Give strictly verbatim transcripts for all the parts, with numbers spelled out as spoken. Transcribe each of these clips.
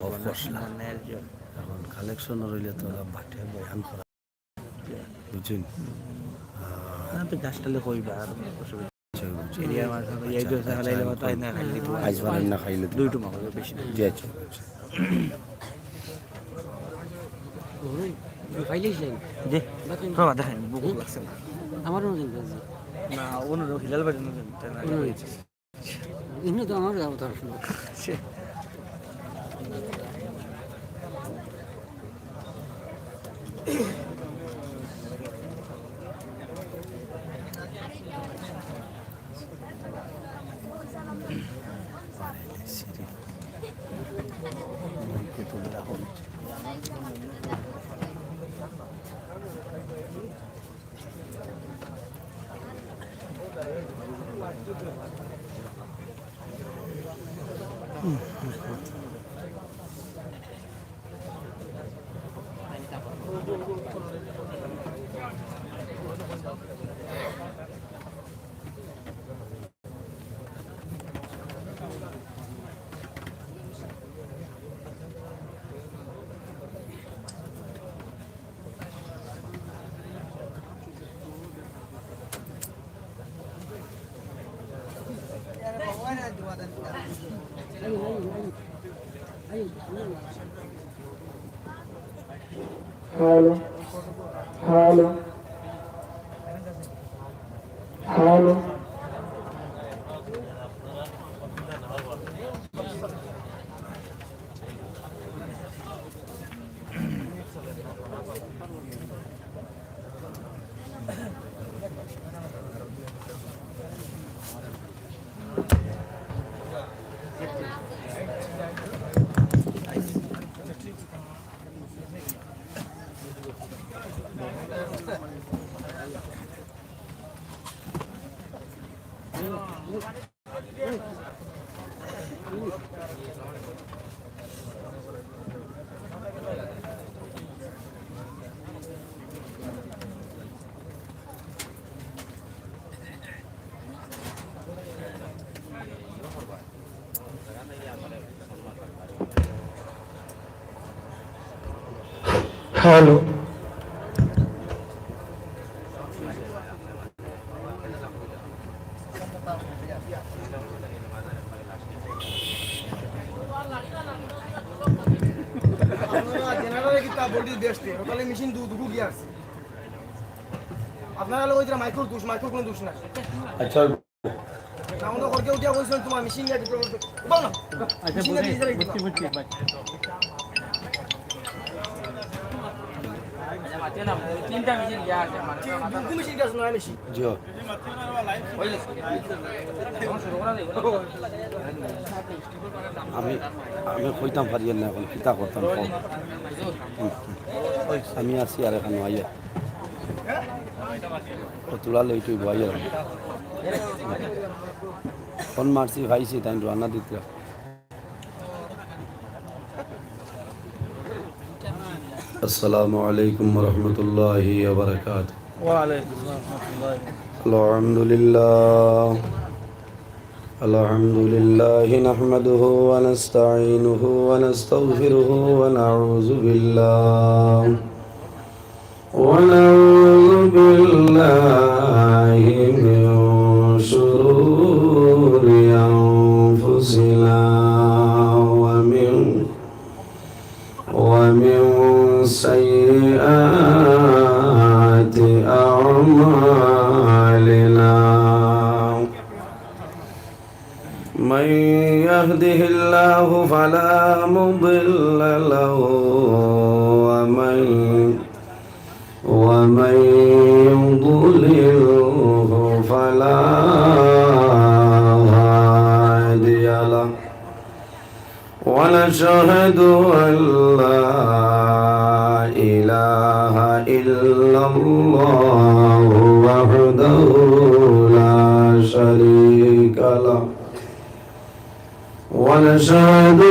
অফ করছিলাম। এখন কালেকশন রইলে তো ওরা ভাটে বয়ান করা, বুঝছেন? না, তো গাছটালে কইবা, আর অসুবিধা আচ্ছা, বুঝছি। এরিয়ার মাঝে এই আচ্ছা, যে আচ্ছা, হালাইলে আমি হয়তো আইনা খাইলে দিব। আইজ বানান না খাইলে দিব। দুইটো মামলা বেশি। জি, আচ্ছা, আচ্ছা। খাইলে শেষ। জি। বাকি তো বাদে খাই, ভুক লাগছে না। আমারও কিন্তু আছে। না, অন্য হিলাল বাড়ির মতন, তাই না? হুম। এমনি তো আমার যাবো তার সঙ্গে। জি। Hello, hello, hello. হ্যালো। আপনারা জেনারেলে কিতা বডি বেচতে, ওখানে মেশিন দু-, দুটো গিয়া আছে। আপনারা লোক ওই যে মাইক্রোর দোষ, মাইক্রোর কোনো দোষ নাই। আচ্ছা। না, আমরা ঘরকে উঠিয়া বলছিলাম, "তোমার মেশিন নিয়ে দিতে হবে।" বল না। আচ্ছা, মেশিন নিয়ে বুঝছি, দিতে হবে। বুঝছি, বুঝছি, ভাই। তিনটা মেশিন গিয়া আছে, মানে, তিন-, দুটো মেশিন গিয়া আছে, নয় মেশিন। জি। আমি, আমি কইতাম পারি না এখন, কিতা করতাম, কও। আমি আছি আর এখানো আইয়া। ও তোরা লেট হইব, আইয়া। ফোন মারছি, পাইছি, তাই রান্না দিতে। السلام عليكم ورحمة الله وبركاته. وعليكم السلام ورحمة الله. الحمد لله. الحمد لله نحمده ونستعينه ونستغفره ونعوذ بالله ونعوذ بالله من شرور أنفسنا ومن، ومن سيئات أعمالنا. من يهده الله فلا مضل له، ومن، ومن يضلله فلا هادي له. ونشهد أن لا إله إلا الله وحده لا شريك له. ونشهد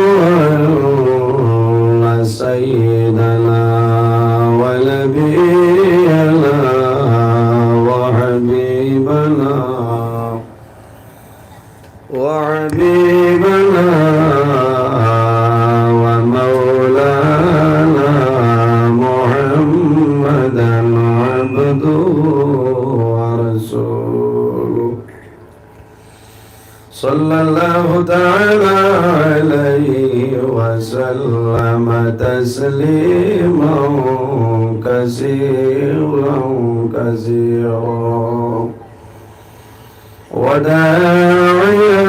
أن سيدنا ونبينا وحبيبنا، وحبيبنا صلى الله تعالى عليه وسلم تسليما كثيرا كثيرا. وداعيا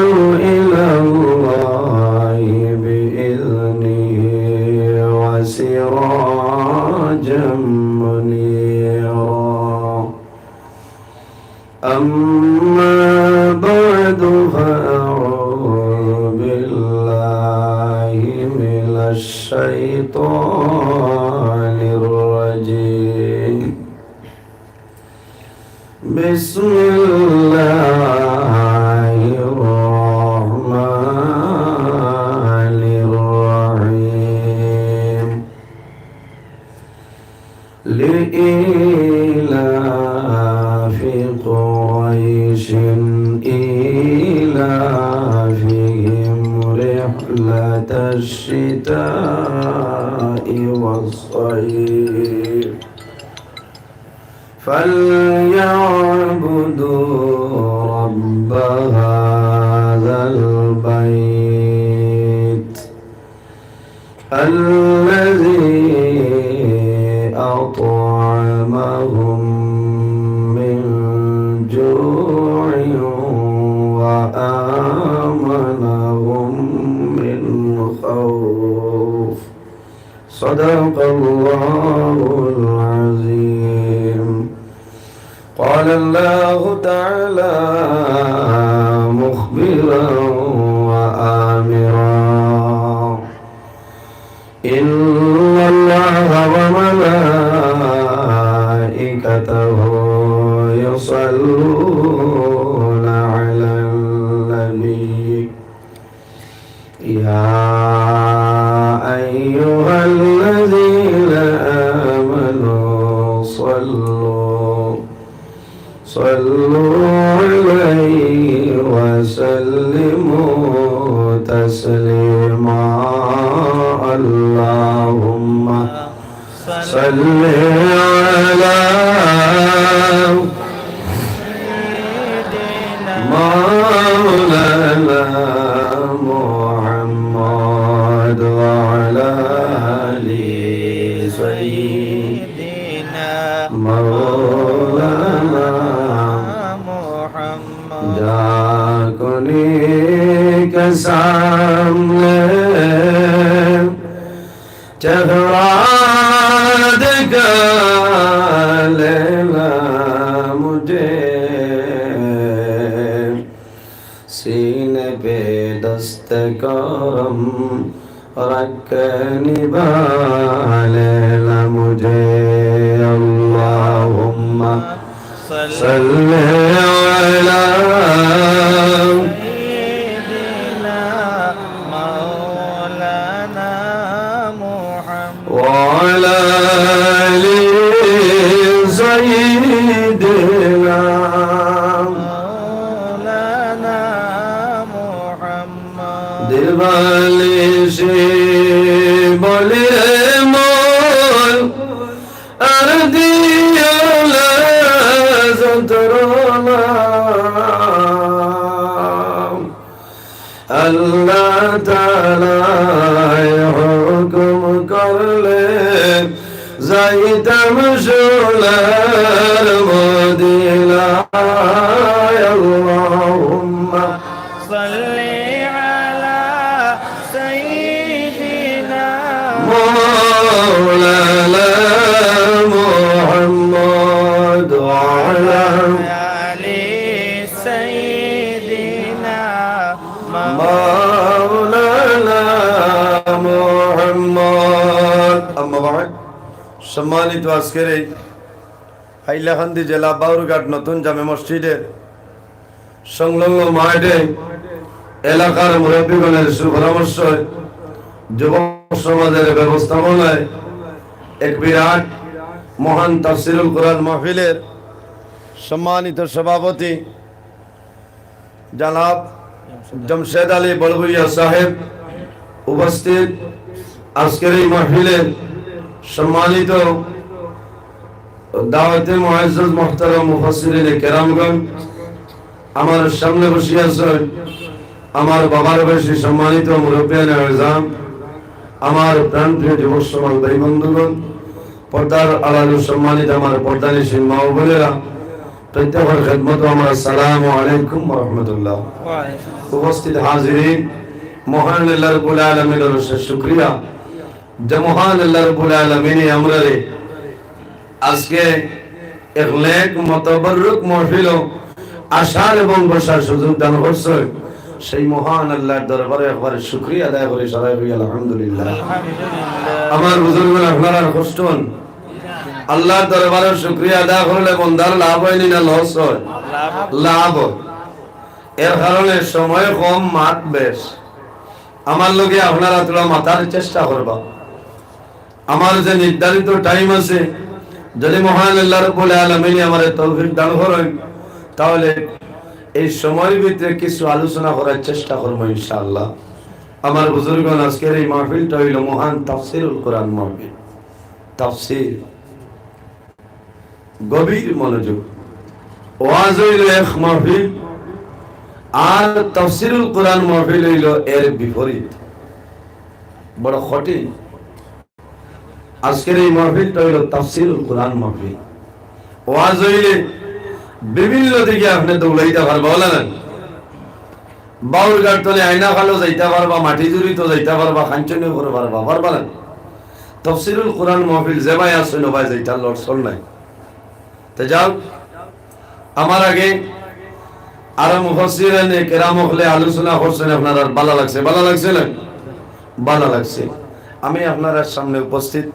إلى الله بإذنه وسراجا منيرا. أما بعد، فأعوذ بالله من الشيطان الرجيم. بسم الله الرحمن الرحيم. لإيلاف قريش إيلافهم رحلة الشتاء والصيف. فليعبدوا رب هذا البيت الذي أطعمهم من جوع وآمنهم من خوف. صدق الله العظيم. قال الله تعالى مخبرا وآمرا: إن الله وملائكته يصلون على النبي، يا أيها الذين آمنوا صلوا، صلوا عليه وسلموا تسليما. اللهم صل على سيدنا مولانا محمد وعلى آل سيدنا مولانا محمد. جا کنی کے سامنے چہرہ دکھا لینا مجھے، سینے پہ دست کرم رکھ کے نبھا لینا مجھے۔ اللهم صل على سيدنا مولانا محمد وعلى آل سيدنا مولانا محمد. دل والی شی بولی مول، ار دیو لذت رونا۔ اللہ تعالی حکم کرلے، زائیتم شولر مدینہ۔ اللهم صل على سيدنا مولانا محمد وعلى آل سيدنا مولانا محمد। أما بعد، সম্মানিত আজকের এই হাইলাকান্দি জেলা বাউরঘাট নতুন জামে মসজিদের সংলগ্ন মাঠে এলাকার মুরব্বীগণের সুপরামর্শে যুবক সমাজের ব্যবস্থাপনায় এক বিরাট মহান তাফসিরুল কোরআন মাহফিলের সম্মানিত সভাপতি জনাব জমশেদ আলী বড়ভুইয়া সাহেব উপস্থিত আজকের এই মাহফিলের সম্মানিত দাওয়াতে মুআজ্জাজ মুহতারাম মুফাসসিরিনে কেরামগণ, আমার সামনে বসে আছেন আমার বাবার বয়সী সম্মানিত মুরব্বিয়ানে আজম, আমার প্রাণপ্রিয় যুবক সমাজ ভাই বন্ধুগণ, পর্দার আড়ালে সম্মানিত আমার পর্দানিশীন মা ও বোনেরা, প্রত্যেকের খেদমতো আমার আসসালামু আলাইকুম ওয়া রাহমাতুল্লাহ। উপস্থিত হাজিরিন, মহান আল্লাহ রাব্বুল আলামিনের অশেষ শুকরিয়া যে মহান আল্লাহ রাব্বুল আলামিনে আমরারে আজকে এক নেক মুতাবাররুক মাহফিলো আসার এবং বসার সুযোগ দান করছইন। সেই মহান আল্লাহর দরবারে একবার শুকরিয়া আদায় করি, সবাই কই আলহামদুলিল্লাহ। আমার বুজুর্গ, আপনারা কষ্ট হন, আল্লাহর দরবারে শুকরিয়া আদায় করলে বন্দার লাভ হয়নি না লস হয়? লাভ হয়। এর কারণে সময় কম, মাত বেশ। আমার লগে আপনারা থুড়া মাতার চেষ্টা করবা। আমার যে নির্ধারিত টাইম আছে, যদি মহান আল্লাহ রাব্বুল আলামিন আমারে তৌফিক দান করেন, তাহলে এই সময়ের ভিতরে কিছু আলোচনা করার চেষ্টা করবো ইনশাআল্লাহ। আমার বুজুর্গণ, আজকের এই মাহফিলটা হইল মহান তাফসিরুল কোরআন মাহফিল। তাফসির, গভীর মনোযোগ। ওয়াজ হইল এক মাহফিল, আর তাফসিরুল কোরআন মাহফিল হইল এর বিপরীত। বড় কঠিন। আজকের এই মাহফিলটা হইল তাফসিরুল কোরআন মাহফিল। ওয়াজ হইলে বিভিন্ন দিকে আপনি দৌড়াইতে পারবা, বলে না? বাউরঘাট তলে আয়না খালো যাইতে পারবা, মাটি জুড়ি তো যাইতে পারবা, খাঞ্চনি করে পারবা, পারবা না? তফসিরুল কোরআন মাহফিল যে ভাই আসুন, ও ভাই যাইতে লড়সড় নাই। তো যাও, আমার আগে আরো মুফাসসিরিনে কেরাম হকলে আলোচনা করছেন, আপনার আর ভালা লাগছে, ভালা লাগছে না? ভালা লাগছে। আমি আপনার সামনে উপস্থিত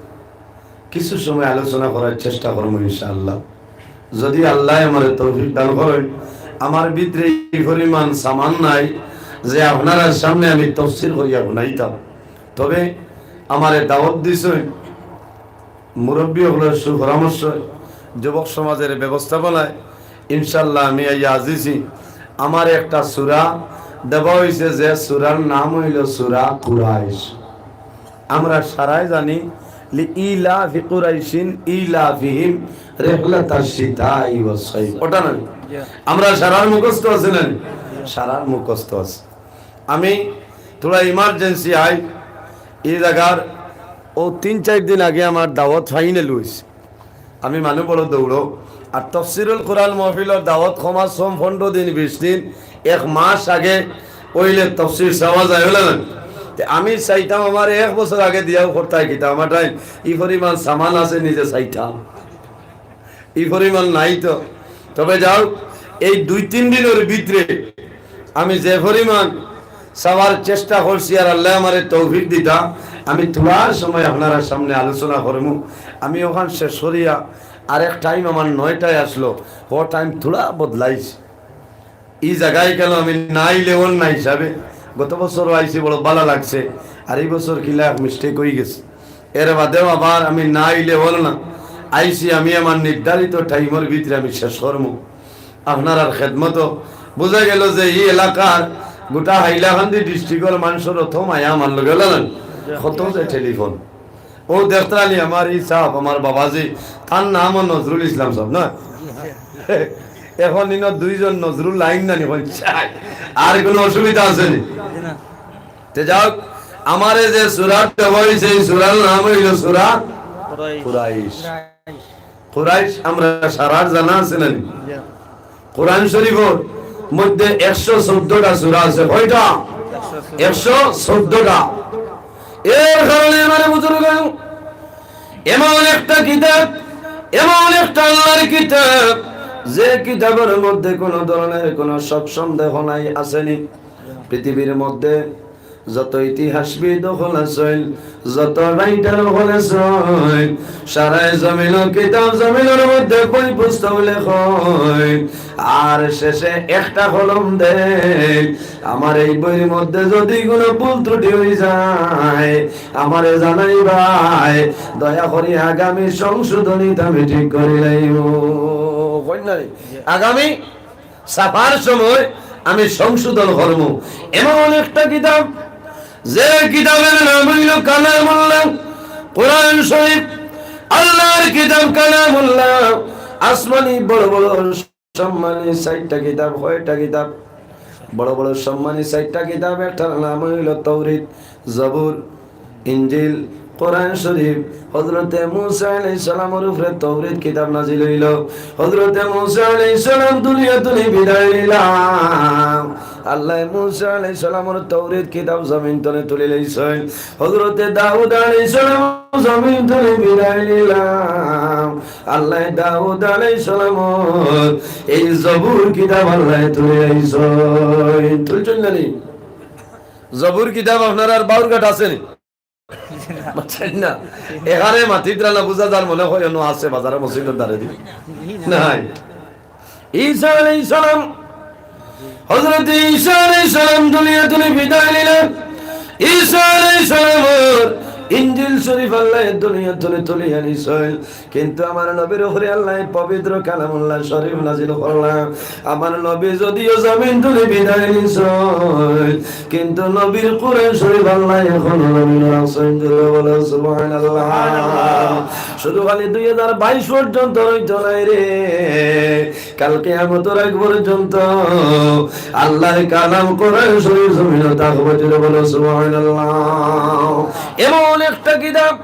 কিছু সময় আলোচনা করার চেষ্টা করবো ইনশাআল্লাহ। যদি আল্লাহ আমারে তৌফিক দান করেন, আমার ভিতরে এই পরিমাণ সামান নাই যে আপনার সামনে আমি তফসির করিয়া শুনাইতাম। তবে আমারে দাওয়াত দিছেন, মুরব্বী হকলের সুপরামর্শ, যুবক সমাজের ব্যবস্থাপনায় ইনশাআল্লাহ আমি আইয়া আজিছি। আমার একটা সূরা দেওয়া হইছে, যে সূরার নাম হইল সূরা কুরাইশ। আমরা সারাই জানি, লি ইলাফি কুরাইশিন ইলাফিহিম রিহলাতাশ শিতাই ওয়াস সাইফ। ওটা না? আমরা সারার মুখস্থ আছে না? সারার মুখস্থ আছে। আমি থুড়া ইমার্জেন্সি আই, এই জাগার ও তিন চাইর দিন আগে আমার দাওয়াত ফাইনাল হইছে। আমি মানু বড় দৌড়ো। আর তফসিরুল কোরআন মাহফিলর দাওয়াত কমা কম পনরো দিন, বিশ দিন, এক মাস আগে অইলে তফসির চাওয়া যায়, অইলে না? তে আমি চাইতাম আমার এক বছর আগে দিয়াও করতায় কিতা, আমার টাইম ই পরিমাণ সামান আছে নিজে চাইতাম। ই পরিমাণ নাই তো। তবে যাও, এই দুই তিন দিনর ভিতরে আমি যে পরিমাণ চাওয়ার চেষ্টা করছি আর আল্লাহ আমারে তৌফিক দিতা, আমি থুড়া সময় আপনারার সামনে আলোচনা করমু। আমি ওখান শেষ করিয়া আরেক টাইম আমার নয়টায় আসলো, ও টাইম থুড়া বদলাইছে। ই জাগায় কেন আমি না আইলে অর না হিসাবে, গত বছরও আইছি, বড় ভালা লাগছে, আর এই বছর কিলা এক মিস্টেক হয়ে গেছে। এর বাদেও আবার আমি না আইলে অর না, আইছি আমি আমার নির্ধারিত টাইমর ভিতরে আমি শেষ করমু। আপনারার খেদমতো বুঝা গেল যে এই এলাকার গোটা হাইলাকান্দি ডিস্ট্রিক্টর মানুষর অত মায়া আমার লগে, অইলো না? কত যে টেলিফোন। ও দেখতানি আমার এই সাহেব, আমার বাবাজি, তার নামও নজরুল ইসলাম সাহেব না? এখন ইনো দুইজন নজরুল লাইন না নি, বলছে, আর কোনো অসুবিধা আছে নি? তে যাক, আমারে যে সূরা দেওয়া হইছে, এই সূরার নাম হইল সূরা কুরাইশ। কুরাইশ। কুরাইশ আমরা সারার জানা আছে না নি? কোরআন শরীফর মধ্যে একশো চোদ্দটা সূরা আছে। কয়টা? একশো চোদ্দটা। এর কারণে আমার বুজুর্গ, এমন একটা কিতাব, এমন একটা আল্লাহর কিতাব, যে কিতাবের মধ্যে কোনো ধরনের কোনো শক সন্দেহ নাই, আছে নি? পৃথিবীর মধ্যে যত ইতিহাসবিদ অকল আছইন, যত রাইটার অকল আছইন, সারায় জমিনো কিতাব জমিনর মধ্যে বই পুস্তক লেখইন, আর শেষে একটা কলম দেইন। আমার এই বইর মধ্যে যদি কোনো ভুল ত্রুটি হয়ে যায়, আমারে জানাইবায়, দয়া করি আগামী সংশোধনীত আমি ঠিক করি লাইমু। কইন না নি? আগামী ছাপার সময় আমি সংশোধন করমু। এমন একটা কিতাব, যে কিতাবের নাম হইল কালামুল্লাহ, কোরআন শরীফ, আল্লাহর কিতাব কালামুল্লাহ। আসমানি বড় বড় সম্মানী চাইরটা কিতাব, কয়টা কিতাব? বড় বড় সম্মানী চাইরটা কিতাব, একটার নাম অইলো তৌরিত, জবুর, ইঞ্জিল, কোরআন শরীফ। হযরতে মুসা আলাইহিস সালামর উপরে তৌরিত কিতাব নাজিল অইলো। হযরতে মুসা আলাইহিস সালাম দুনিয়া তুলি বিদায় নিলা। আল্লায় মুসা আলাইহিস সালামর তৌরিত কিতাব জমিন তলে তুলি লইছইন। হযরতে দাউদ আলাইহিস সালাম জমিন তুলি বিদায় নিলা। আল্লায় দাউদ আলাইহিস সালামর এই জবুর কিতাব আল্লায় তুলি লইছইন। তুলছইন না নি? জবুর কিতাব আপনারার বাউরঘাট আছে নি? বুঝছইন না? এখানে মাতিত্রা না বুঝা যার মনে হয় অন্য আছে বাজারে মসজিদর দ্বারে দি। নাই। ঈসা আলাইহিস সালাম, হযরত ঈসা আলাইহিস সালাম দুনিয়া তুলি বিদায় নিলা। ঈসা আলাইহিস সালামর ইঞ্জিল শরীফ আল্লায় দুনিয়া তুলি তুলি আনিছইন। কিন্তু আমার নবীর উপরে আল্লায় পবিত্র কালামুল্লাহ শরীফ নাজিল করলা। আমার নবী যদিও জমিন তুলি বিদায় নিছইন, কিন্তু নবীর কোরআন শরীফ আল্লায় এখনো জমিন রাখছইন। জোরে বলো সুবহানাল্লাহ। শুধু খালি দুই হাজার বাইশ পর্যন্ত রইতো নায় রে, কাল কিয়ামতর আগ পর্যন্ত আল্লাহর কালাম কোরআন শরীফ জমিনো থাকবো। জোরে বলো সুবহানাল্লাহ। এমন একটা কিতাব,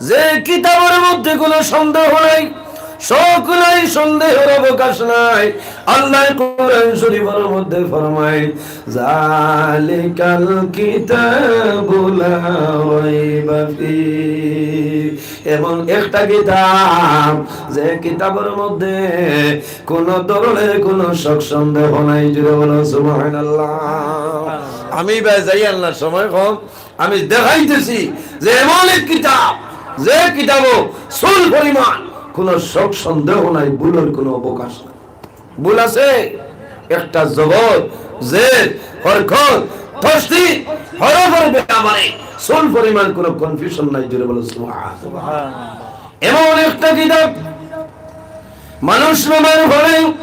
যে কিতাবর মধ্যে কোনো সন্দেহ নাই, শক নাই, সন্দেহর অবকাশ নাই। আল্লায় কোরআন শরীফর মধ্যে ফরমাইন, "যালিকাল কিতাবু লা রাইবা ফি।" এমন একটা কিতাব, যে কিতাবর মধ্যে কোনো ধরনের কোনো শক সন্দেহ নাই। জোরে বলো সুবহানাল্লাহ। আমি ভাই যাই আল্লাহ, সময় কম, আমি দেখাইতেছি যে এমন এক কিতাব, যে কিতাবো চুল পরিমাণ কোনো শক সন্দেহ নাই, ভুলর কোনো অবকাশ নাই। ভুল আছে? একটা জবর, জের, হরকত, তশদিদ, হরফর ব্যাপারে চুল পরিমাণ কোনো কনফিউশন নাই। জোরে বলো সুবহান। এমন একটা কিতাব, মানুষ নমাজ পড়ে,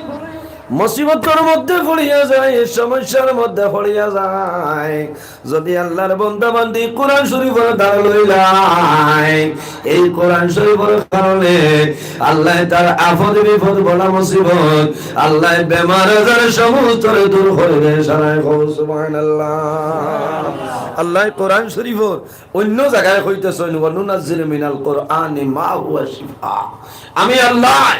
মুসিবতর মধ্যে পড়িয়া যায়, সমস্যার মধ্যে পড়িয়া যায়। যদি আল্লাহর বান্দা বান্দি কোরআন শরীফর দ্বারা লইলায়, এই কোরআন শরীফর কারণে আল্লায় তার আপদ বিপদ বড় মুসিবত, আল্লায় বেমার আজার সমস্তরে দূর করি দেয়। সারায় কও সুবহানাল্লাহ। আল্লায় কোরআন শরীফর অন্য জাগায় কইতেছইন, "ওয়া নুনাজ্জিলু মিনাল কুরআনি মা হুয়া শিফা।" আমি আল্লায়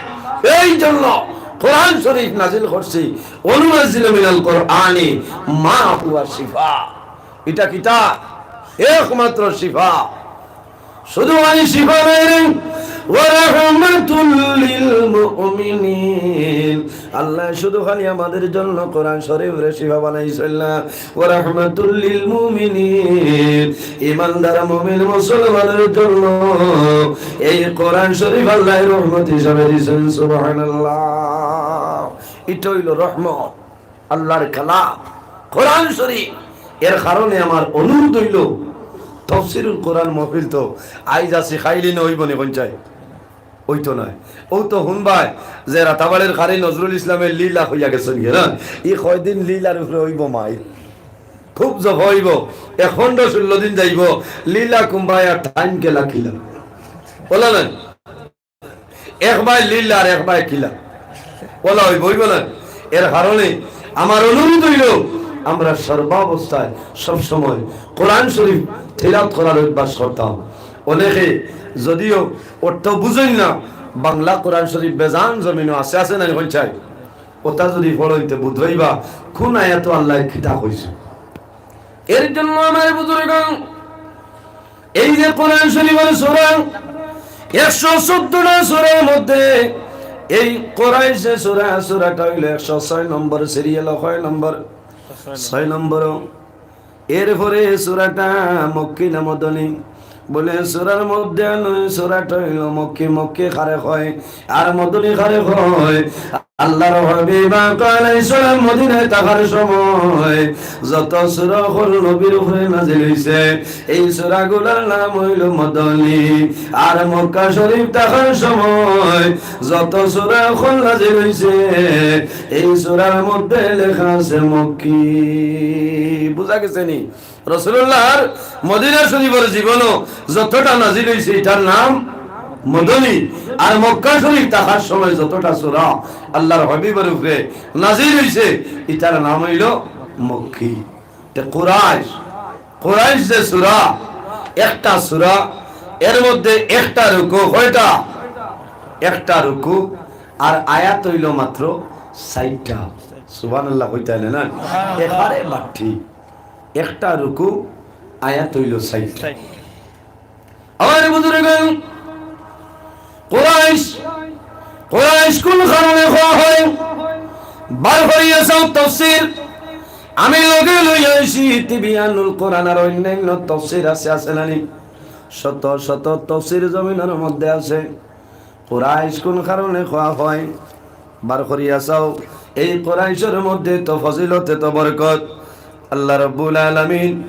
এই জন্য কোরআন শরীফ নাজিল করছি, "ওয়া নুনাজ্জিলু মিনাল কুরআনি মা হুয়া শিফা।" ইটা কিতা? একমাত্র শিফা। শুধু আমি শিফা নায় রে, "ওয়া রাহমাতুল লিল মুমিনিন।" আল্লায় শুধু খালি আমাদের জন্য কোরআন শরীফরে শিফা বানাইছইন না, "ওয়া রাহমাতুল লিল মুমিনিন।" ইমানদার মুমিন মুসলমানর জন্য এই কোরআন শরীফ আল্লায় রহমত হিসাবে দিছইন। সুবহানাল্লাহ। ইটা অইলো রহমত, আল্লাহর কালাম, কোরআন শরীফ। এর কারণে আমার অনুরোধ অইলো, তফসিরুল কোরআন মাহফিল তো আইজ আছে, কাইল নি অইবো নি কইন চাই? অইতো নায়। অউ তো হুনবায় যে রাতাবাড়ির কারি নজরুল ইসলামে লীলা কইয়া গেছইন গি না? ই কয়দিন লীলার উপরে অইবো মাইল। খুব জফা অইবো। এক পনরো ষুল্ল দিন যাইবো। লীলা কুম্বায় আর টাইম কেলা কিলা। অলা নায়? একবায় লীলা আর একবায় কিলা। অলা অইবো, অইবো না? এর কারণে আমার অনুরোধ অইলো, আমরা সর্বাবস্থায় সবসময় কোরআন শরীফ তিলাওয়াত করার অভ্যাস করতাম। অনেকে যদিও অর্থ বুঝইন না, বাংলা কোরআন শরীফ বেজান জমিনো আছে, আছে না নি কইন চাই? অতা যদি পড়ইন তে বুঝ পাইবা কুন আয়াতো আল্লায় কিতা কইছে। এর জন্য আমার বুজুর্গান, এই যে কোরআন শরীফর সূরা, একশো চৌদ্দটা সূরার মধ্যে এই কোরআন যে সূরা, সূরাটা অইলো একশো ছয় নম্বর সিরিয়াল, কয় নম্বর? ছয় নম্বর। এরপরে সূরাটা মক্কি না মদনী? বলে, সূরার মধ্যে নয়, সূরাটা অইলো মক্কি। মক্কি কারে কয় আর মদনী কারে কয়? আল্লাহর হাবিব আকা আলাইহিস সালাম মদিনায় থাকার সময় যত সূরা অকল নবীর উপরে নাজিল অইছে, এই সূরাগুলার নাম অইলো মদনী। আর মক্কা শরীফ থাকার সময় যত সূরা অকল নাজিল অইছে, এই সূরার মধ্যে লেখা আছে মক্কি। বুঝা গেছে নি? রাসূলুল্লাহর মদিনা শরীফর জীবনো যতটা নাজিল অইছে, ইটার নাম মদনী। আর মক্কা শরীফ থাকার সময় যতটা সূরা আল্লাহর হাবিবর উপরে নাজিল অইছে, ইটার নাম অইলো মক্কি। তে কুরাইশ, কুরাইশ যে সূরা, একটা সূরা, এর মধ্যে একটা রুকু, কয়টা? একটা রুকু, আর আয়াত অইলো মাত্র চাইরটা। সুবহানাল্লাহ কইতা অইলে না? একেবারে বাট্টি। একটা রুকু, আয়াত অইলো চাইরটা। আমার বুজুর্গ, কুরাইশ, কুরাইশ কোন কারণে কওয়া হয়? বার করিয়া চাও তাফসীর। আমি লগে লইয়া আইছি, তিবিয়ানুল কুরআন আর অন্যান্য তাফসীর আছে, আছে না নি? শত শত তাফসীর জমিনর মধ্যে আছে। কুরাইশ কোন কারণে কওয়া হয়? বার করিয়া চাও, এই কুরাইশর মধ্যে তো ফজিলত, এত বরকত। আল্লাহ রাব্বুল আলামিন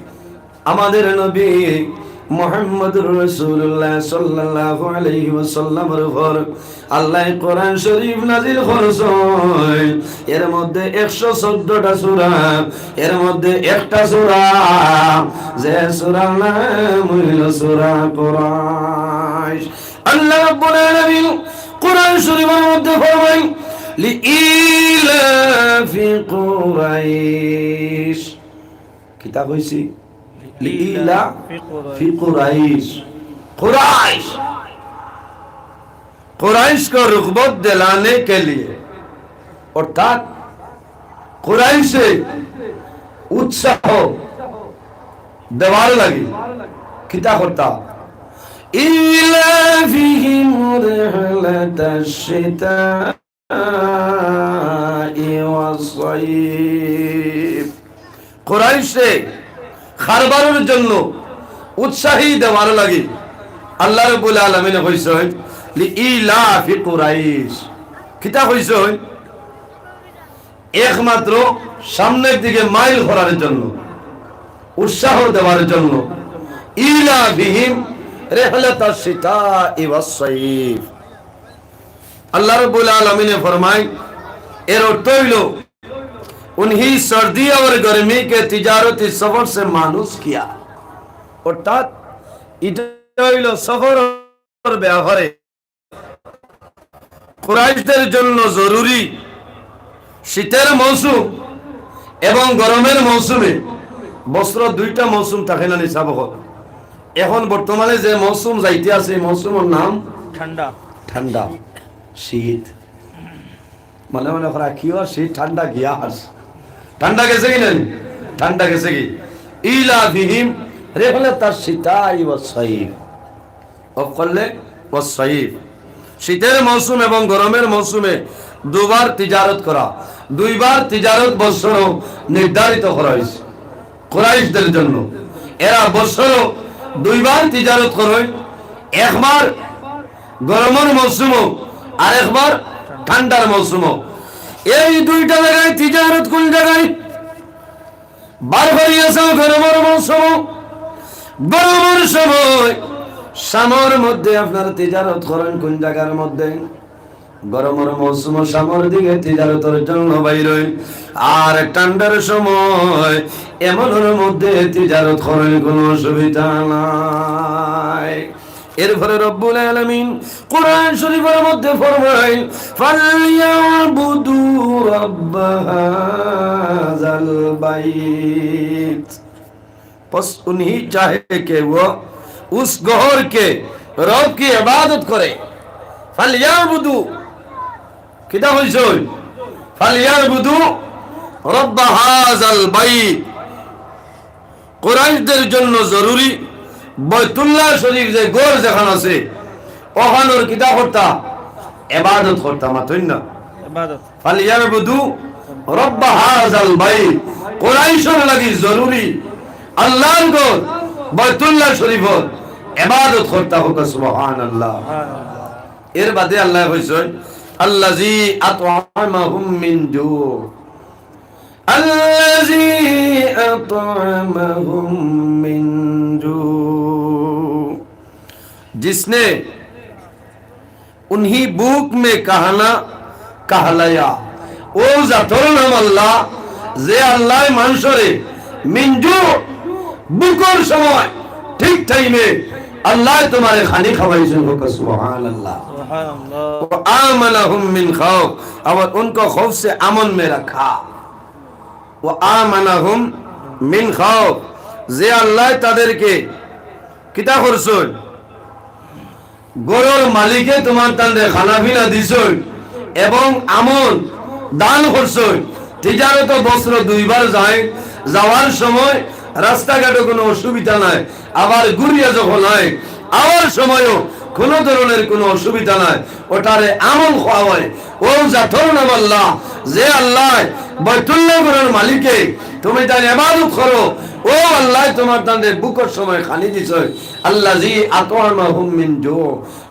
আমাদের নবী মুহাম্মদুর রাসূলুল্লাহ সাল্লাল্লাহু আলাইহি ওয়াসাল্লামর উপর আল্লাহ কোরআন শরীফ নাজিল করছইন। এর মধ্যে একশো চৌদ্দটা সূরা, এর মধ্যে একটা সূরা, যে সূরার নাম অইলো সূরা কুরাইশ। আল্লাহ রাব্বুল আলামিন কোরআন শরীফর মধ্যে ফরমাইন, "লিইলাফি কুরাইশ।" কিতা কইছি? "লিইলাফি কুরাইশ।" কুরাইশ। কুরাইশ কো রুগবত দিলানে কে লিয়ে, অর্থাৎ কুরাইশে উৎসাহ দেওয়ার লাগি কিতা করতা? ইলাফিহিম রিহলাতাশ শিতাই ওয়াস সাইফ। কুরাইশে কারবারর জন্য উৎসাহী দেওয়ার লাগি আল্লাহ রাব্বুল আলামিনে কইছইন, "লিইলাফি কুরাইশ।" কিতা কইছইন? একমাত্র সামনের দিকে মাইল করার জন্য, উৎসাহ দেওয়ার জন্য। ইলাফিহিম রিহলাতাশ শিতাই ওয়াস সাইফ। আল্লাহ রাব্বুল আলামিনে ফরমাইন, এর অর্থ অইলো, "উনহি সর্দি অর গরমি কে তিজারতি সফর সে মানুষ কিয়া।" অর্থাৎ, ইটা অইলো সফরর ব্যাপারে কুরাইশদের জন্য জরুরি শীতের মৌসুম এবং গরমের মৌসুমে। বছরো দুইটা মৌসুম থাকে না নি সাব অকল? এখন বর্তমানে যে মৌসুম যাইতে আছে, এই মৌসুমর নাম ঠান্ডা। ঠান্ডা, শীত। মনে মনে করা, কিও শীত, ঠান্ডা গিয়া আস। ঠান্ডা গেছে কি নাই? ঠান্ডা গেছে কি? ইলাফিহিম রিহলাতাশ শিতাই ওয়াস সাইফ। অফ করলে ওয়াস সাইফ। শীতের মৌসুম এবং গরমের মৌসুমে দুবার তিজারত করা, দুইবার তিজারত বছরো নির্ধারিত করা অইছে কুরাইশদের জন্য। এরা বছরো দুইবার তিজারত করইন, একবার গরমর মৌসুমো আর একবার ঠান্ডার মৌসুমো। এই দুইটা জাগায় তিজারত কোন জাগায়? বার করিয়া চাও গরমর মৌসুমো। গরমর সময় শামর মধ্যে আপনারা তিজারত করইন কোন জাগার মধ্যে? গরমর মৌসুমো শামর দিকে তিজারতর জন্য বাইর অইন। আর ঠান্ডার সময় এমনর মধ্যে তিজারত করইন, কোনো অসুবিধা নাই। এরপরে রব্বুল আলামিন কোরআন শরীফর মধ্যে ফরমাইন, "ফালইয়াবুদু রাব্বা হাযাল বাইত।" بس انہی چاہے کہ وہ اس گھر کے رب کی عبادت کرے۔ فلیعبدوا، কিতা কইছইন? فلیعبدوا رب هذا البيت। কুরাইশদের জন্য জরুরি বাইতুল্লাহ শরীফ যে ঘর যেখান আছে, ওখানোর কিতা করতা? ইবাদত করতা, মাতইন না? ইবাদত। فلیعبدوا رب هذا البيت। কুরাইশর লাগি জরুরি আল্লাহর ঘর বাইতুল্লাহ শরীফর ইবাদত করতা। কউক্কা সুবহানাল্লাহ। এর বাদে আল্লায় কইছইন, الذي أطعمهم من جوع। الذي أطعمهم من جوع। جس نے انہی بھوک میں کہنا کہلایا۔ অউ জাতর নাম আল্লাহ, যে আল্লায় মানষরে মিন জু, ভুকর সময়, ঠিক টাইমে আল্লায় তুমারে খানি খাওয়াইছইন। কউক্কা সুবহানাল্লাহ। সুবহানাল্লাহ। وآمنهم من خوف، اور ان کو خوف سے امن میں رکھا۔ ওয়া আমানাহুম মিন খাউফ, যে আল্লায় তাদেরকে কিতা করছইন, ঘরর মালিকে তুমার তানরে খানা-পিনা দিছইন এবং আমন দান করছইন। তিজারতো বছরো দুইবার যায়, যাওয়ার সময় রাস্তাঘাটো কুনু অসুবিধা নাই, আবার ঘুরিয়া যখন আয়, আওয়ার সময়ও কুনু ধরনের কুনু অসুবিধা নাই, ওটারে আমন কওয়া অয়। অউ জাতর নাম আল্লাহ, যে আল্লায় বাইতুল্লাহ ঘরর মালিকে তুমি তান ইবাদত করো, অউ আল্লায় তুমার তানরে ভুকর সময় খানি দিছইন। আল্লাযী আতআমাহুম মিন জু,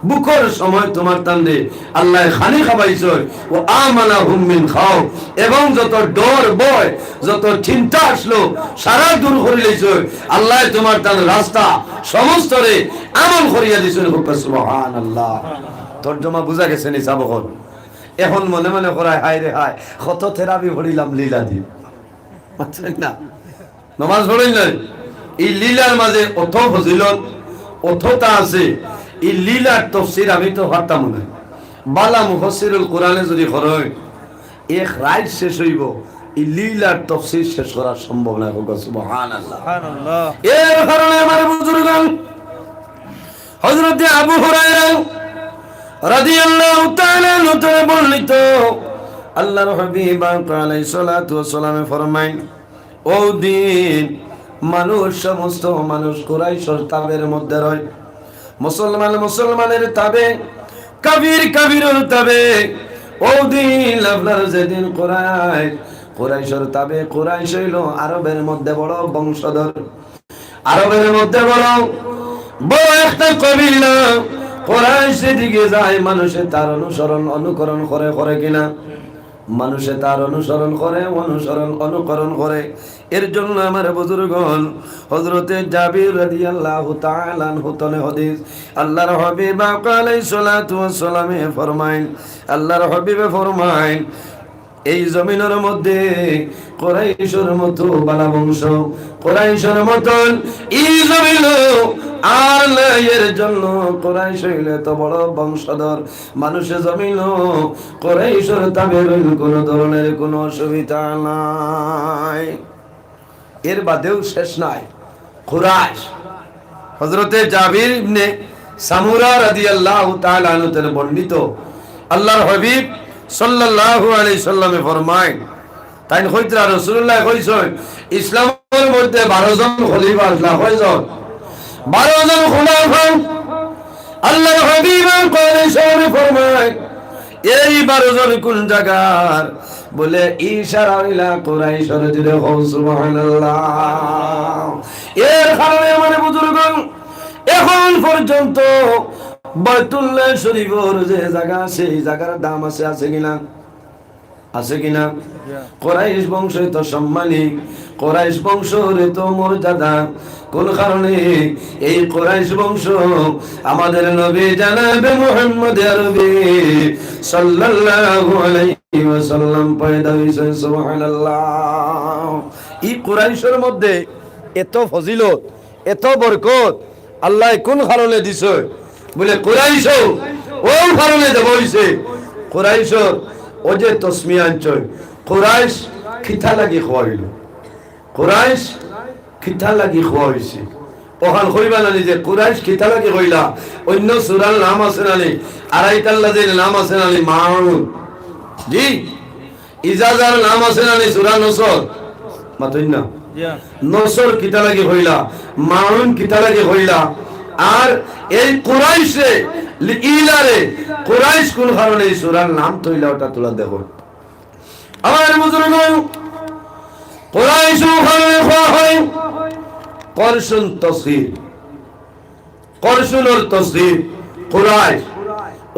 ভুকর সময় তুমার তানরে আল্লায় খানি খাবাইছইন। ওয়া আমানাহুম মিন খাউফ, এবং যত ডর ভয়, যত চিন্তা আছলো, সারা দূর করিলাইছইন। আল্লায় তুমার তান রাস্তা সমস্তরে আমন করিয়া দিছইন। কউক্কা সুবহানাল্লাহ। তর্জমা বুঝা গেছে নি সাব অকল? এখন মনে মনে করায়, হায় রে হায়, কত তেরাবি পড়িলাম লীলা দি। বুঝছইন না? নমাজ পড়ইন না। ই লীলার মাঝে অত ফজিলত, অততা আছে। ই লীলার তফসির আমি তো পারতাম না। বালা মুফাসসিরুল কোরআনে যুদি করইন, এক রাইত শেষ অইবো, ই লীলার তফসির শেষ করা সম্ভব নায়। কউক্কা সুবহানাল্লাহ। সুবহানাল্লাহ। এর কারণে আমার বুজুর্গান, হযরতে আবু হুরায়রা রাদিয়াল্লাহু তাআলা আনহু হতে বর্ণিত, আল্লাহর হাবিব আলাইহিস সালাতু ওয়াস সালামে ফরমাইন, অউ দিন মানুষ, সমস্ত মানুষ কুরাইশর তাবের মধ্যে রয়। মুসলমান মুসলমানের তাবে, কাফির কাফিরর তাবে। অউ দিন আপনার যেদিন কুরাইশ, কুরাইশর তাবে, কুরাইশ অইলো আরবের মধ্যে বড় বংশধর। আরবের মধ্যে বড়, বড় একটা কবিলা। কুরাইশ যেদিকে যায়, মানুষে তার অনুসরণ, অনুকরণ করে, করে কিনা? মানুষে তার অনুসরণ করে, অনুসরণ, অনুকরণ করে। এর জন্য আমার বুজুর্গন, হযরতে জাবির রাদিয়াল্লাহু তাআলা আনহু তনে হাদিস, আল্লাহর হাবিব আকা আলাইহিস সালাতু ওয়াস সালামে ফরমাইন, আল্লাহর হাবিবে ফরমাইন, এই জমিনর মধ্যে কুরাইশর মতো বালা বংশ, কুরাইশর মতন ই জমিনো আর নাই। এর জন্য কুরাইশ অইলে তো বড় বংশধর, মানুষে জমিনো কুরাইশর তাবে রইল, কোনো ধরনের কোনো অসুবিধা নাই। এর বাদেও শেষ নাই। কুরাইশ, হযরতে জাবির ইবনে সামুরা রাদিয়াল্লাহু তাআলা আনহু থেকে বর্ণিত, আল্লাহর হাবিব সাল্লাল্লাহু আলাইহি সাল্লামে ফরমাইন, তাইন কইতরা, রাসূলুল্লাহ কইছইন, ইসলামর মধ্যে বারো জন খলিফা আছলা। কয়জন? বারো জন খলিফা। আল্লাহর হাবিব আলাইহিস সালামে ফরমাইন, এই বারো জন কোন জাগার? বলে, ইশারা অইলা কুরাইশর। জুরে কও সুবহানাল্লাহ। এর কারণে আমার বুজুর্গন, এখন পর্যন্ত বাইতুল্লাহ শরীফর যে জাগা আছে, এই জাগার দাম আছে, আছে কিনা? আছে কিনা? কুরাইশ বংশ এত সম্মানী, কুরাইশ বংশর এত মর্যাদা। কোন কারণে? এই কুরাইশ বংশ আমাদের নবী জনাবে মুহাম্মদ আরবি সাল্লাল্লাহু আলাইহি ওয়াসাল্লাম পয়দা অইছইন। সুবহানাল্লাহ। ই কুরাইশর মধ্যে এত ফজিলত, এত বরকত আল্লায় কোন কারণে দিছে? বলে, কুরাইশ অউ কারণে দেওয়া অইছে। কুরাইশর অউ যে তসমিয়া আনছইন, কুরাইশ কিতা লাগি কওয়া অইলো? কুরাইশ কিতা লাগি কওয়া অইছে? অখান কইবা না নি যে কুরাইশ কিতা লাগি কইলা? অইন্য সূরার নাম আছে না নি? আরাইতাল্লাযীর নাম আছে না নি? মাউন। জি, ইজা যার নাম আছে না নি? সূরা নসর। মাতইন না। জি। নসর কিতা লাগি কইলা? মাউন কিতা লাগি কইলা? আর এই কুরাইশরে, লি ইলাফি কুরাইশ কোন কারণে এই সূরার নাম থইলা, ওটা তুলা দেখো। আমার বুজুর্গ, কুরাইশ অউ কারণে কওয়া অয় করশুন তসগির। করশুনর তসগির, কুরাইশ।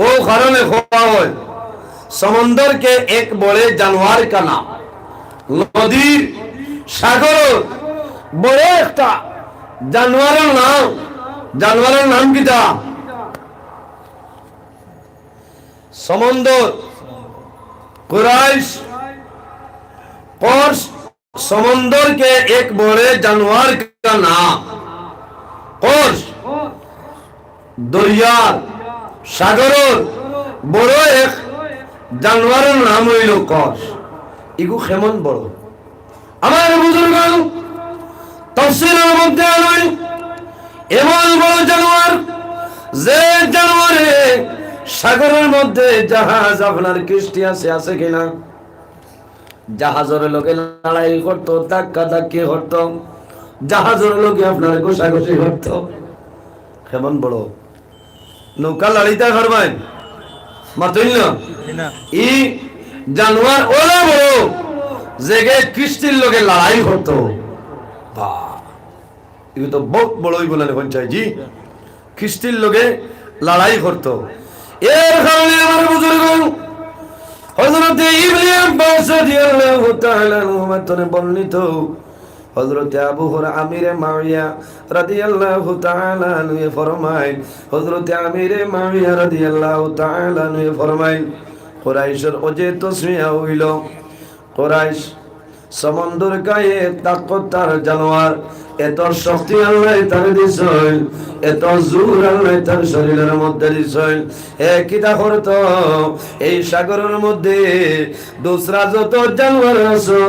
অউ কারণে কওয়া অয়, সমুদ্রকে এক বড়ে জানোয়ার কা নাম। নদীর, সাগরর বড় একটা জানোয়ারর নাম। জানোয়ারর নাম কিতা? সমুদ্র। কুরাইশ, করশ, সমুদ্রকে এক বড়ে জানোয়ার কা নাম। করশ, দরিয়ার, সাগরর বড় এক জানোয়ারর নাম অইলো করশ। ইগু কেমন বড়? আমার বুজুর্গ, তফসিরের মধ্যে আনইন, এমন বড় জানোয়ার, যে জানোয়ারে সাগরের মধ্যে জাহাজ, আপনার কিস্তি আছে, আছে কিনা, জাহাজের লগে লড়াই করতো, ধাক্কা ধাক্কি করতো, জাহাজের লগে আপনার ঘষাঘষি করতো। কেমন বড়? নৌকা লড়াইতা পারবাইন? মাতইন না। ই জানোয়ার অলা বড়, যেগে কিস্তির লগে লড়াই করতো। বাহ, ইগু তো বউত বড় অইবো না নি, পঞ্চায়েত জি? কিস্তির লগে লড়াই করতো। এর কারণে আমার বুজুর্গ, হযরতে ইবনে আব্বাস রাদিয়াল্লাহু তাআলা আনহুমা তনে বর্ণিত, হযরতে আবু হুরা-, আমিরে মাওয়াইয়া রাদিয়াল্লাহু তাআলা আনহুয়ে ফরমাইন, হযরতে আমিরে মাওয়াইয়া রাদিয়াল্লাহু তাআলা আনহুয়ে ফরমাইন, কুরাইশর অজে তসমিয়া অইলো, কুরাইশ সমুদ্রর গায়ে তাকতদার জানোয়ার, এত শক্তি আল্লায় তারে দিছইন, এত জোর আল্লায় তার শরীরের মধ্যে দিছইন। হে কিতা করতো, এই সাগরের মধ্যে দুসরা যত জানোয়ার আছে,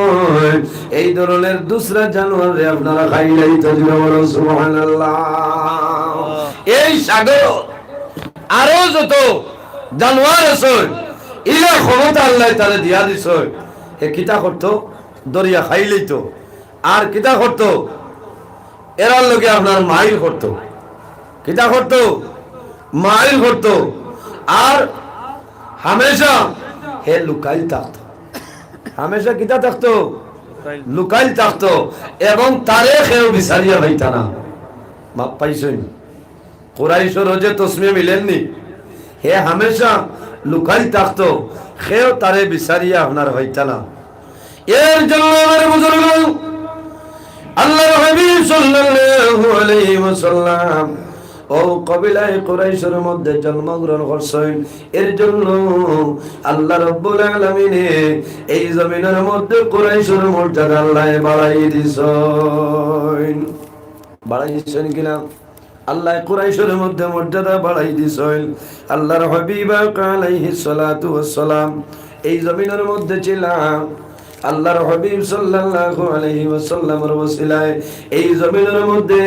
এই ধরনের দুসরা জানোয়াররে আপনারা খাইলাইতা। জোরে বলো সুবহানাল্লাহ। এই সাগর আরো যত জানোয়ার আছে, ইলা ক্ষমতা আল্লায় তারে দিয়া দিছে। হে কিতা করতো, ধরিয়া খাইলাইতো। আর কিতা করতো, এরার লগে আপনার মাইর করতো। কিতা করতো? মাইর করতো। আর হামেশা হে লুকাইল থাকতো। হামেশা কিতা থাকতো? লুকাইল থাকতো। এবং তারে কেউ বিচারিয়া পাইতা না। মাফ পাইছইন? কুরাইশর অজে তসমিয়া মিলের নি? হে হামেশা লুকাইল থাকতো, কেউ তারে বিচারিয়া আপনার পাইতা না। এর জন্য আমার বুজুর্গ, আল্লাহর হাবিব সাল্লাল্লাহু আলাইহি ওয়াসাল্লাম অউ কবিলায়ে কুরাইশর মধ্যে জন্মগ্রহণ করছইন। এর জন্য আল্লাহ রাব্বুল আলামিনে এই জমিনের মধ্যে কুরাইশর মর্যাদা আল্লায় বাড়াই দিছইন। বাড়াই দিছইন কিনা? আল্লায় কুরাইশর মধ্যে মর্যাদা বাড়াই দিছইন। আল্লাহর হাবিব আকা আলাইহিস সালাতু ওয়াস সালাম এই জমিনের মধ্যে ছিলা। আল্লাহর হাবিব সাল্লাল্লাহু আলাইহি ওয়াসাল্লামর ওসিলায় এই জমিনের মধ্যে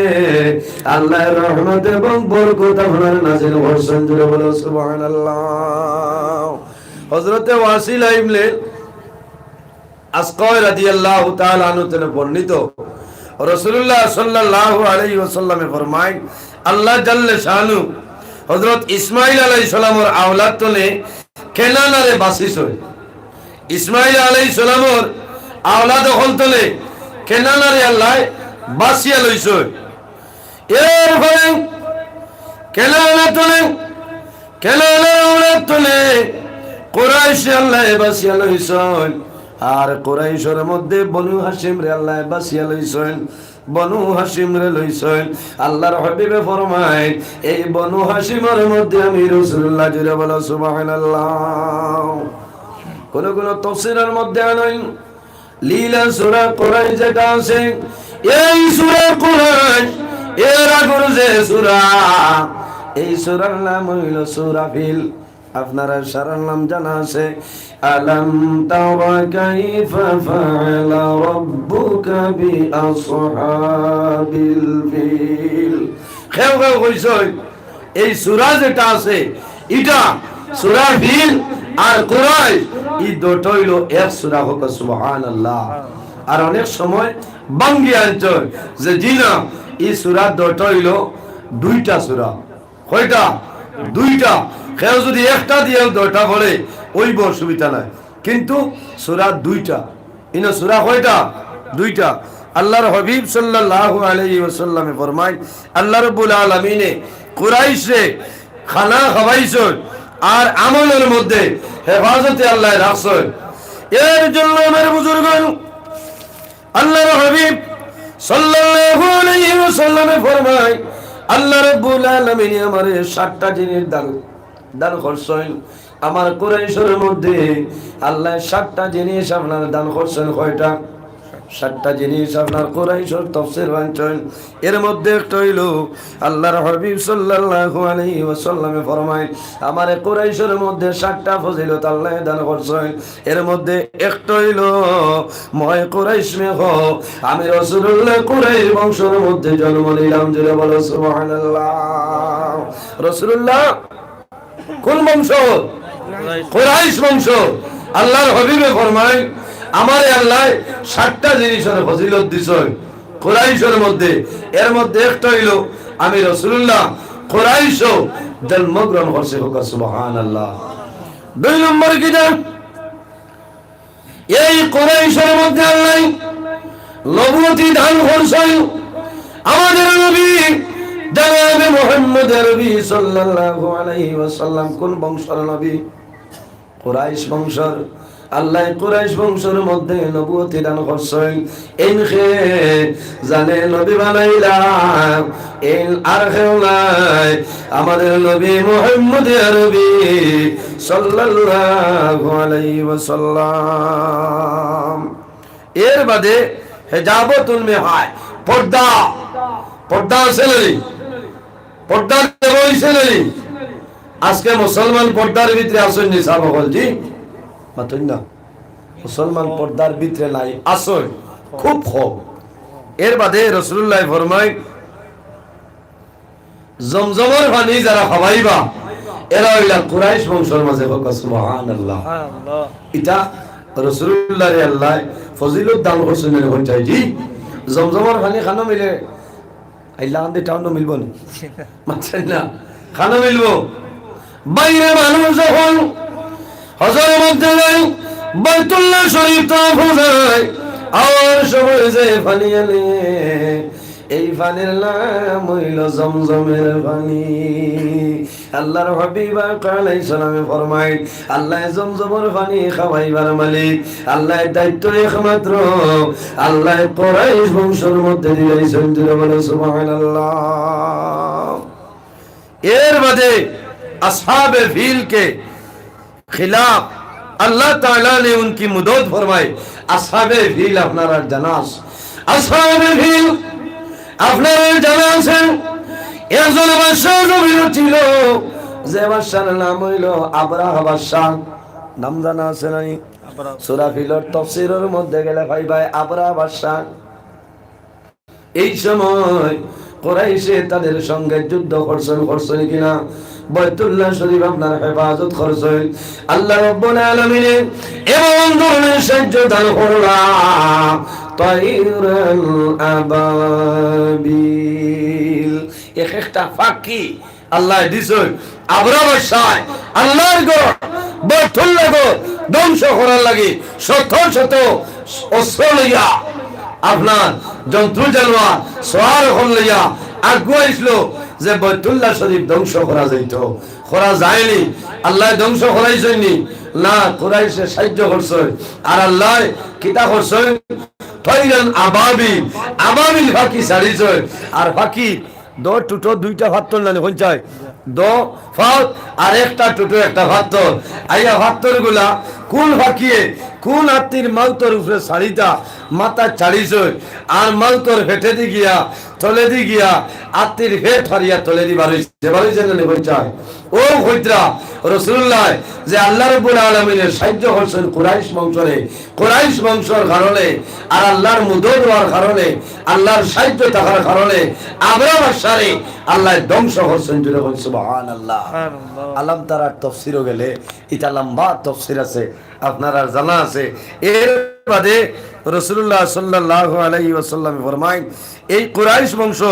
আল্লাহর রহমত এবং বরকত আপনার নাজিল করছইন। জোরে বলো সুবহানাল্লাহ। হযরতে ওয়াসিলা ইবনে আসকায় রাদিয়াল্লাহু তাআলা আনহু তনে বর্ণিত, রাসূলুল্লাহ সাল্লাল্লাহু আলাইহি ওয়াসাল্লামে ফরমাইন, আল্লাহ জাল্লে শানু হযরত ইসমাইল আলাইহিস সালামর আওলাদ তনে কেনানারে বাছিছইন। ইসমাইল আলাইহিস সালামর আওলাদ অকল তনে কেনানারে আল্লায় বাছিয়া লইছইন। এরপরে কেনানা তনে, কেনানার আওলাদ তনে কুরাইশরে আল্লায় বাছিয়া লইছইন। আর কুরাইশর মধ্যে বনু হাশিমরে আল্লায় বাছিয়া লইছইন। বনু হাশিমরে লইছইন। আল্লাহর হাবিবে ফরমাইন, এই বনু হাশিমর মধ্যে আমি রাসূলুল্লাহ। জোরে বলো সুবহানাল্লাহ। কোন কোন তফসিরের মধ্যে আনইন, লীলা সূরা কুরাইশ যেটা আছে, এই সূরা কুরাইশ, এর আগর যে সূরা, এই সূরার নাম অইলো সূরা ফিল। আপনারা সূরার নাম জানা আছে, আলাম তারা কাইফা ফাআলা রাব্বুকা বিআসহাবিল ফিল। কেউ কেউ কইছইন, এই সূরা যেটা আছে, ইটা সূরা ফিল আর কুরাইশ, ই দুইটা অইলো এক সূরা। কউক্কা সুবহানাল্লাহ। আর অনেক সময় ভাঙ্গি আনছইন যে জি না, ই সূরা দুইটা অইলো দুইটা সূরা। কয়টা? দুইটা। কেউ যদি একটা দিয়াও দুইটা পড়ে, অইবো, অসুবিধা নাই, কিন্তু সূরা দুইটা। ইনো সূরা কয়টা? দুইটা। আল্লাহর হাবিব সাল্লাল্লাহু আলাইহি ওয়াসাল্লামে ফরমাইন, আল্লাহ রাব্বুল আলামিনে কুরাইশরে খানা খাওয়াইছইন আর আমলর মধ্যে হেফাজতে আল্লায় রাখছইন। এর জন্য আমার বুজুর্গ আল্লাহর হাবিব সাল্লাল্লাহু আলাইহি ওয়াসাল্লামে ফরমাইন, আল্লাহ রাব্বুল আলামিনে আমারে সাতটা জিনিস দান, দান করছইন। আমার কুরাইশর মধ্যে আল্লায় সাতটা জিনিস আপনারে দান করছইন। কয়টা? সাতটা জিনিস আপনার কুরাইশর তফসির বানছইন। এর মধ্যে একটা অইলো, আল্লাহর হাবিব সাল্লাল্লাহু আলাইহি ওয়াসাল্লামে ফরমাইন, "আমারে কুরাইশর মধ্যে সাতটা ফজিলত আল্লায় দান করছইন।" এর মধ্যে একটা অইলো, "মই কুরাইশ মে হো, আমি রাসূলুল্লাহ কুরাইশ বংশর মধ্যে জন্ম নিলাম।" জোরে বলো সুবহানাল্লাহ। রাসূলুল্লাহ কোন বংশ? কুরাইশ বংশ। আল্লাহর হাবিবে ফরমাইন, "আমারে আল্লায় সাতটা জিনিসর ফজিলত দিছইন কুরাইশর মধ্যে।" এর মধ্যে একটা অইলো, আমি রাসূলুল্লাহ কুরাইশো জন্মগ্রহণ করছি। কউক্কা সুবহানাল্লাহ। দুই নম্বর কিতা? এই কুরাইশর মধ্যে আল্লায় নবুয়তি দান করছইন। আমাদের নবী জনাবে মুহাম্মদ আরবি সাল্লাল্লাহু আলাইহি ওয়াসাল্লাম কোন বংশর নবী? কুরাইশ বংশর। আল্লায় কুরাইশ বংশর মধ্যে নবুয়তি দান করছইন। এইনকে যারে নবী বানাইলা, এইন আর কেউ নায়, আমাদের নবী মুহাম্মদ আরবি সাল্লাল্লাহু আলাইহি ওয়াসাল্লাম। এর বাদে হেজাবতুল মেহায়, পর্দা, পর্দা আছে না নি? পর্দা দেওয়া অইছে না নি? আজকে মুসলমান পর্দার ভিতরে আছইন নি সাব অকল? জি, মাতইন না। মুসলমান পর্দার ভিতরে নাই, আছইন খুব কম। এর বাদে রাসূলুল্লায় ফরমাইন, জমজমর পানি যারা খাওয়াইবা, এরা অইলা কুরাইশ বংশর মাঝে। কউক্কা সুবহানাল্লাহ। সুবহানাল্লাহ। ইটা রাসূলুল্লাহরে আল্লায় ফজিলত দান করছইন, মনে করছইন। জি, জমজমর পানি খানো মিলে, আইলা আন্দে টাউনো মিলবো নি? মাতইন না, খানো মিলবো। বাইরে মানুষ যখন হজর মধ্যে যায়, বাইতুল্লাহ শরীফ তওয়াফো যায়, আওয়ার সময় যে পানি আনে, এই পানির নাম অইলো জমজমের পানি। আল্লাহর হাবিব আলাইহিস সালামে ফরমাইন, আল্লায় জমজমর পানি খাওয়াইবার মালিক, আল্লায় দায়িত্ব একমাত্র আল্লায় কুরাইশ বংশর মধ্যে দিলাইছইন। জোরে বলো সুবহানাল্লাহ। এর বাদে আসহাবে ফিলকে খিলাফ আল্লাহ তাআলা নে উনকি মদদ ফরমায়। আসহাবে ফিল আপনারার জানা আছে, আসহাবে ফিল আপনারার জানা আছে। একজন বাদশা জমিনো ছিল, যে বাদশার নাম অইলো আবরাহা বাদশা। নাম জানা আছে না নি? আবরাহা। সূরা ফিলর তফসিরর মধ্যে গেলে পাইবায় আবরাহা বাদশা। এই সময় কুরাইশে তাদের সঙ্গে যুদ্ধ করছইন, করছইন কিনা? বাইতুল্লাহ শরীফ আপনার হেফাজত করছইন। আল্লাহ রাব্বুল আলামিনে এমন ধরনের সাহায্য দান করলা, তাইরান আবাবিল, এক একটা পাখি আল্লায় দিছইন। আবরাহা বাদশায় আল্লাহর ঘর বাইতুল্লাহ ঘর ধ্বংস করার লাগি শত শত অস্ত্র লইয়া, আপনার জন্তু জানোয়ার সওয়ার অকল লইয়া আগুয়াইছিল যে বাইতুল্লাহ শরীফ ধ্বংস করা যাইতো। করা যায়নি। আল্লায় ধ্বংস করাইছইন নি? না, কুরাইশে সাহায্য করছইন। আর আল্লায় কিতা করছইন? তাইরান আবাবিল, আবাবিল পাখি ছাড়িছইন। আর পাখি দো টুটো দুইটা ফাত্তর নানি কইন চাই, দো ফাও আর একটা টুটো একটা ফাত্তর। আইয়া ফাত্তরগুলা কোন ফাকিয়ে কোন আত্তির মাউতর উপরে ছাড়িতা, মাথা ছাড়িছইন, আর মাউতর পেটেদি গিয়া, তলেদি গিয়া, আত্তির পেট ফাড়িয়া তলেদি বারইছে, বারইছে নানি কইন চাই। ও কইতরা রাসূলুল্লাহ যে আল্লাহ রাব্বুল আলামিনে সাহায্য করছইন কুরাইশ বংশরে, কুরাইশ বংশর কারণে আর আল্লাহর মদদ অওয়ার কারণে, আল্লাহর সাহায্য থাকার কারণে আবরাহা বাদশারে আল্লায় ধ্বংস করছইন। জোরে কইন সুবহানাল্লাহ। সুবহানাল্লাহ। আলাম তারার তফসিরো গেলে ইটা লম্বা তফসির আছে, আপনারার জানা আছে। এর বাদে রাসূলুল্লাহ সাল্লাল্লাহু আলাইহি ওয়াসাল্লামে ফরমাইন, এই কুরাইশ বংশ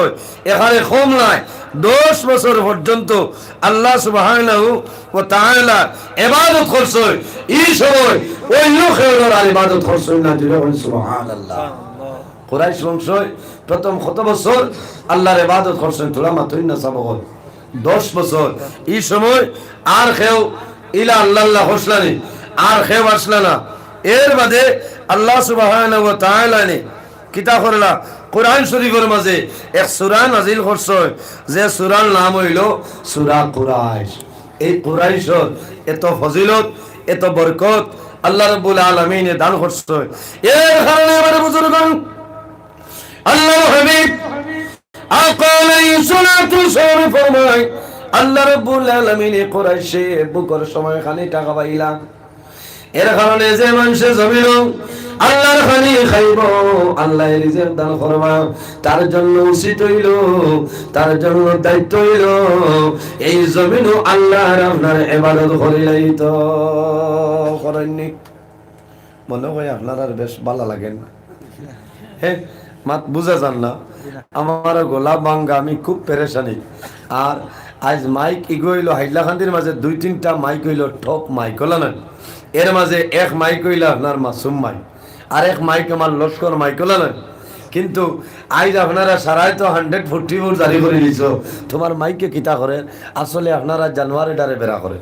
এখানে কম নায়, দশ বছর পর্যন্ত আল্লাহ সুবহানাহু ওয়া তাআলার ইবাদত করছইন। এই সময় অইন্য কেউর আর ইবাদত করছইন না। জোরে কইন সুবহানাল্লাহ। কুরাইশ বংশ প্রথম কত বছর আল্লাহর ইবাদত করছইন? থুড়া মাতইন না সাব অকল। দশ বছর। এই সময় আর কেউ ইলা আল্লাহ আল্লাহ করছলা নি, আর কেউ আসলা না। এর বাদে আল্লাহ সুবহানাহু ওয়া তাআলায় নে কিতা করলা? কোরআন শরীফর মাঝে এক সূরা নাজিল করছইন, যে সূরার নাম অইলো সূরা কুরাইশ। এই কুরাইশর এত ফজিলত, এত বরকত, আল্লাহ রাব্বুল আলামিনে দান করছে। এর কারণে আমার বুজুর্গান, আল্লাহর হাবিব আকা আলাইহিস সালাতু ওয়াস সালামে ফরমায়, আল্লাহ রাব্বুল আলামিনে কুরাইশে ভুকর সময় খানিটা খাবাইলা। এর কারণে যে মানষে জমিনো আল্লাহর খানি খাইবো, আল্লায় রিজিক দান করবা, তার জন্য উচিত অইলো, তার জন্য দায়িত্ব অইলো, এই জমিনো আল্লাহর আপনার ইবাদত করিলাইতো। করেননি? মনে হয় আপনারার বেশ ভালা লাগে না। হে, মাত বুঝা যার না। আমারও গলা ভাঙ্গা, আমি খুব পেরেশানি। আর আইজ মাইক ইগু অইলো হাইলাকান্দির মাঝে দুই তিনটা মাইক অইলো top মাইক অলা নায়। এর মাঝে এক মাইক অইলো আপনার মাসুম মাইক, আর এক মাইক আমার লস্কর মাইক অলা নায়। কিন্তু আইজ আপনারা সারায় তো hundred forty four জারি করি দিছো, তোমার মাইকে কিতা করে? আসলে আপনারা জানোয়ারে ডারে বেড়া করে।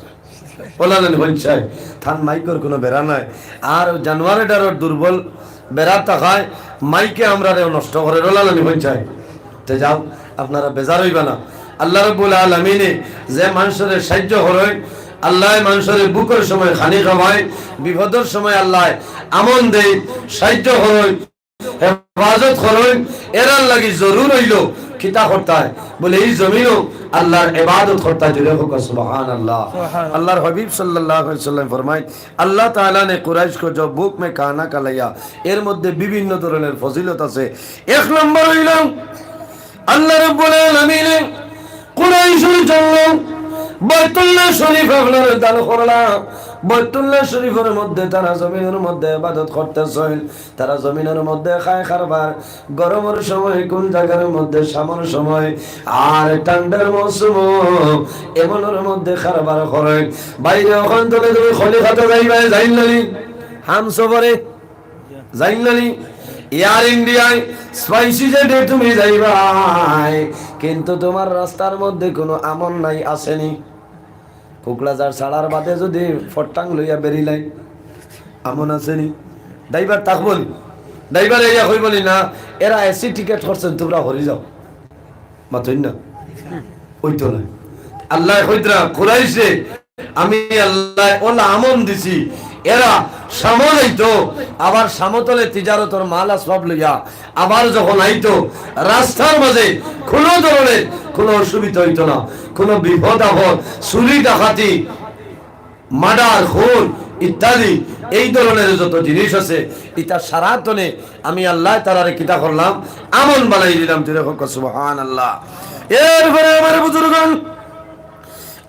অলা নানি কইন চাই, তান মাইকর কোনো বেড়া নাই। আর জানোয়ারে ডারর দুর্বল বেড়া থাকায় মাইকে আমরারেও নষ্ট করে, অলা নানি কইন চাই। তে যাও, আপনারা বেজার অইবা না। আল্লাহ রাব্বুল আলামিনে যে মানষরে সাহায্য করইন, আল্লায় মানষরে ভুকর সময় খানি খাবাইন, বিপদর সময় আল্লায় আমন দেইন, সাহায্য করইন, হেফাজত করইন, এরার লাগি জরুর অইলো কিতা করতায়? বলে, এই জমিনো আল্লাহর ইবাদত করতায়। জোরে কউক্কা, সুবহানাল্লাহ। সুবহানাল্লাহ। আল্লাহর হাবিব সাল্লাল্লাহু আলাইহি ওয়াসাল্লাম ফরমাইন, আল্লাহ তাআলা নে কুরাইশ কো জো ভুক মে খানা খালায়া, এর মধ্যে বিভিন্ন ধরনের ফজিলত আছে। এক নম্বর অইলো, আল্লাহ রাব্বুল আলামিনে কুরাইশর জন্য বাইতুল্লাহ শরীফ আপনারে দান করলা। বাইতুল্লাহ শরীফর মধ্যে তারা জমিনর মধ্যে ইবাদত করতেছইন, তারা জমিনর মধ্যে খায় কারবার, গরমর সময় কোন জাগার মধ্যে, শামর সময়, আর ঠান্ডার মৌসুম এমনর মধ্যে কারবার করইন। বাইরে অখান তলে তুমি কলিকাতা যাইবায়, যাইন নানি? হামসফরে যাইন নানি? এয়ার ইন্ডিয়ায়, স্পাইসি জেটে তুমি যাইবায়, কিন্তু তোমার রাস্তার মধ্যে কোনো আমন নাই, আছেনি? কোকড়াঝাড় ছাড়ার বাদে যদি ফট্টাং লইয়া বেরিলাই, আমন আছেনি? ড্রাইভার থাকবো নি? ড্রাইভার ইয়া কইবো নি, না, এরা এসি টিকিট করছইন, তোমরা হরি যাও। মাতইন না? অইতো নায়। আল্লায় কইতরা, কুরাইশরে আমি আল্লায় অলা আমন দিছি, এরা শামো যাইতো, আবার শামো তলে তিজারতর মাল আসবাব লইয়া আবার যখন আইতো, রাস্তার মাঝে কোনো ধরনের কোনো অসুবিধা অইতো না, কোনো বিপদ আপদ, চুরি ডাকাতি, মার্ডার, খুন ইত্যাদি এই ধরনের যত জিনিস আছে, ইতা সারাতনে আমি আল্লায় তারারে কিতা করলাম, আমন বানাই দিলাম। জোরে কউক্কা, সুবহানাল্লাহ। এরপরে আমার বুজুর্গান,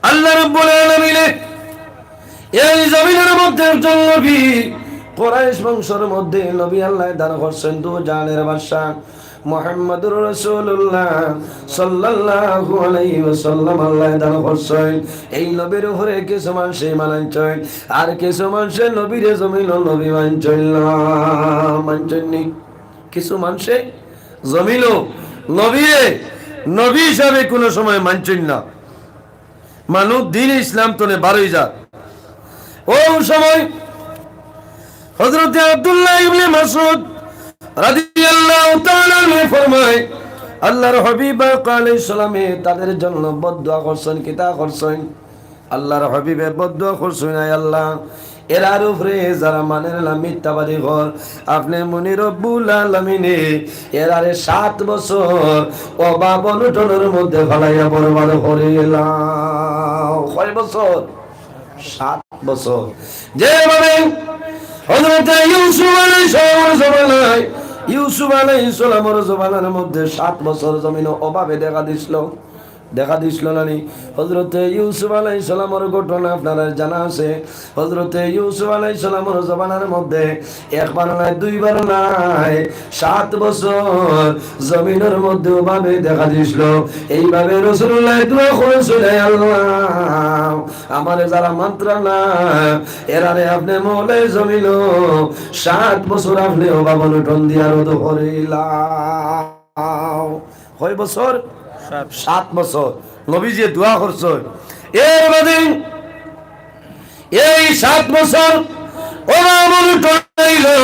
আল্লাহ রাব্বুল আলামিনে এই জমিনর মধ্যে একজন নবী, কুরাইশ বংশর মধ্যে নবী আল্লায় দান করছইন, দু জাহানের বাদশা মুহাম্মাদুর রাসূলুল্লাহ সাল্লাল্লাহু আলাইহি ওয়াসাল্লাম আল্লায় দান করছইন। এই নবীর উপরে কিছু মানষে ঈমান আনছইন, আর কিছু মানষে নবীরে জমিনো নবী মানছইন না, মানছইন নি? কিছু মানষে জমিনো নবীরে নবী হিসাবে কোনো সময় মানছইন না। মানুষ দ্বীনে ইসলাম তনে বারই যার। অউ সময় হযরতে আব্দুল্লাহ ইবনে মাসউদ রাদিয়াল্লাহু তাআলা আনহু ফরমায়, আল্লাহর হাবিব আকা আলাইহিস সালামে তাদের জন্য বদদোয়া করছইন, কিতা করছইন? আল্লাহর হাবিবে বদদোয়া করছইন, আয় আল্লাহ, এরার উপরে যারা মানের না, মিথ্যাবাদী কর, আপনে মনি রব্বুল আলামিনে এরারে সাত বছর অভাব অনটনর মধ্যে ফালাইয়া বরবাদ করিলাও। কয় বছর? সাত বছর। যেভাবে হযরতে ইউসুফ আলাইহিস সালামর জমানায়, ইউসুফ আলাইহিস সালামর জমানার মধ্যে সাত বছর জমিনো অভাবে দেখা দিছিল, দেখা দিছিল না নি? হযরতে ইউসুফ আলাইহিস সালামর ঘটনা আপনারার জানা আছে। হযরতে ইউসুফ আলাইহিস সালামর জমানার মধ্যে একবার নায়, দুইবার নায়, সাত বছর জমিনর মধ্যে অভাবে দেখা দিছিল। এইভাবে রাসূলুল্লাহ দোয়া করছইন, আয় আল্লাহ, আমারে যারা মানতরা না, এরারে আপনে মওলায় জমিনো সাত বছর আপনে অভাব অনটন দিয়া রদ করিলাও। কয় বছর? সাত। সাত বছর। নবীজিয়ে দোয়া করছইন। এর বাদে এই সাত বছর অভাব অনটন আইলো,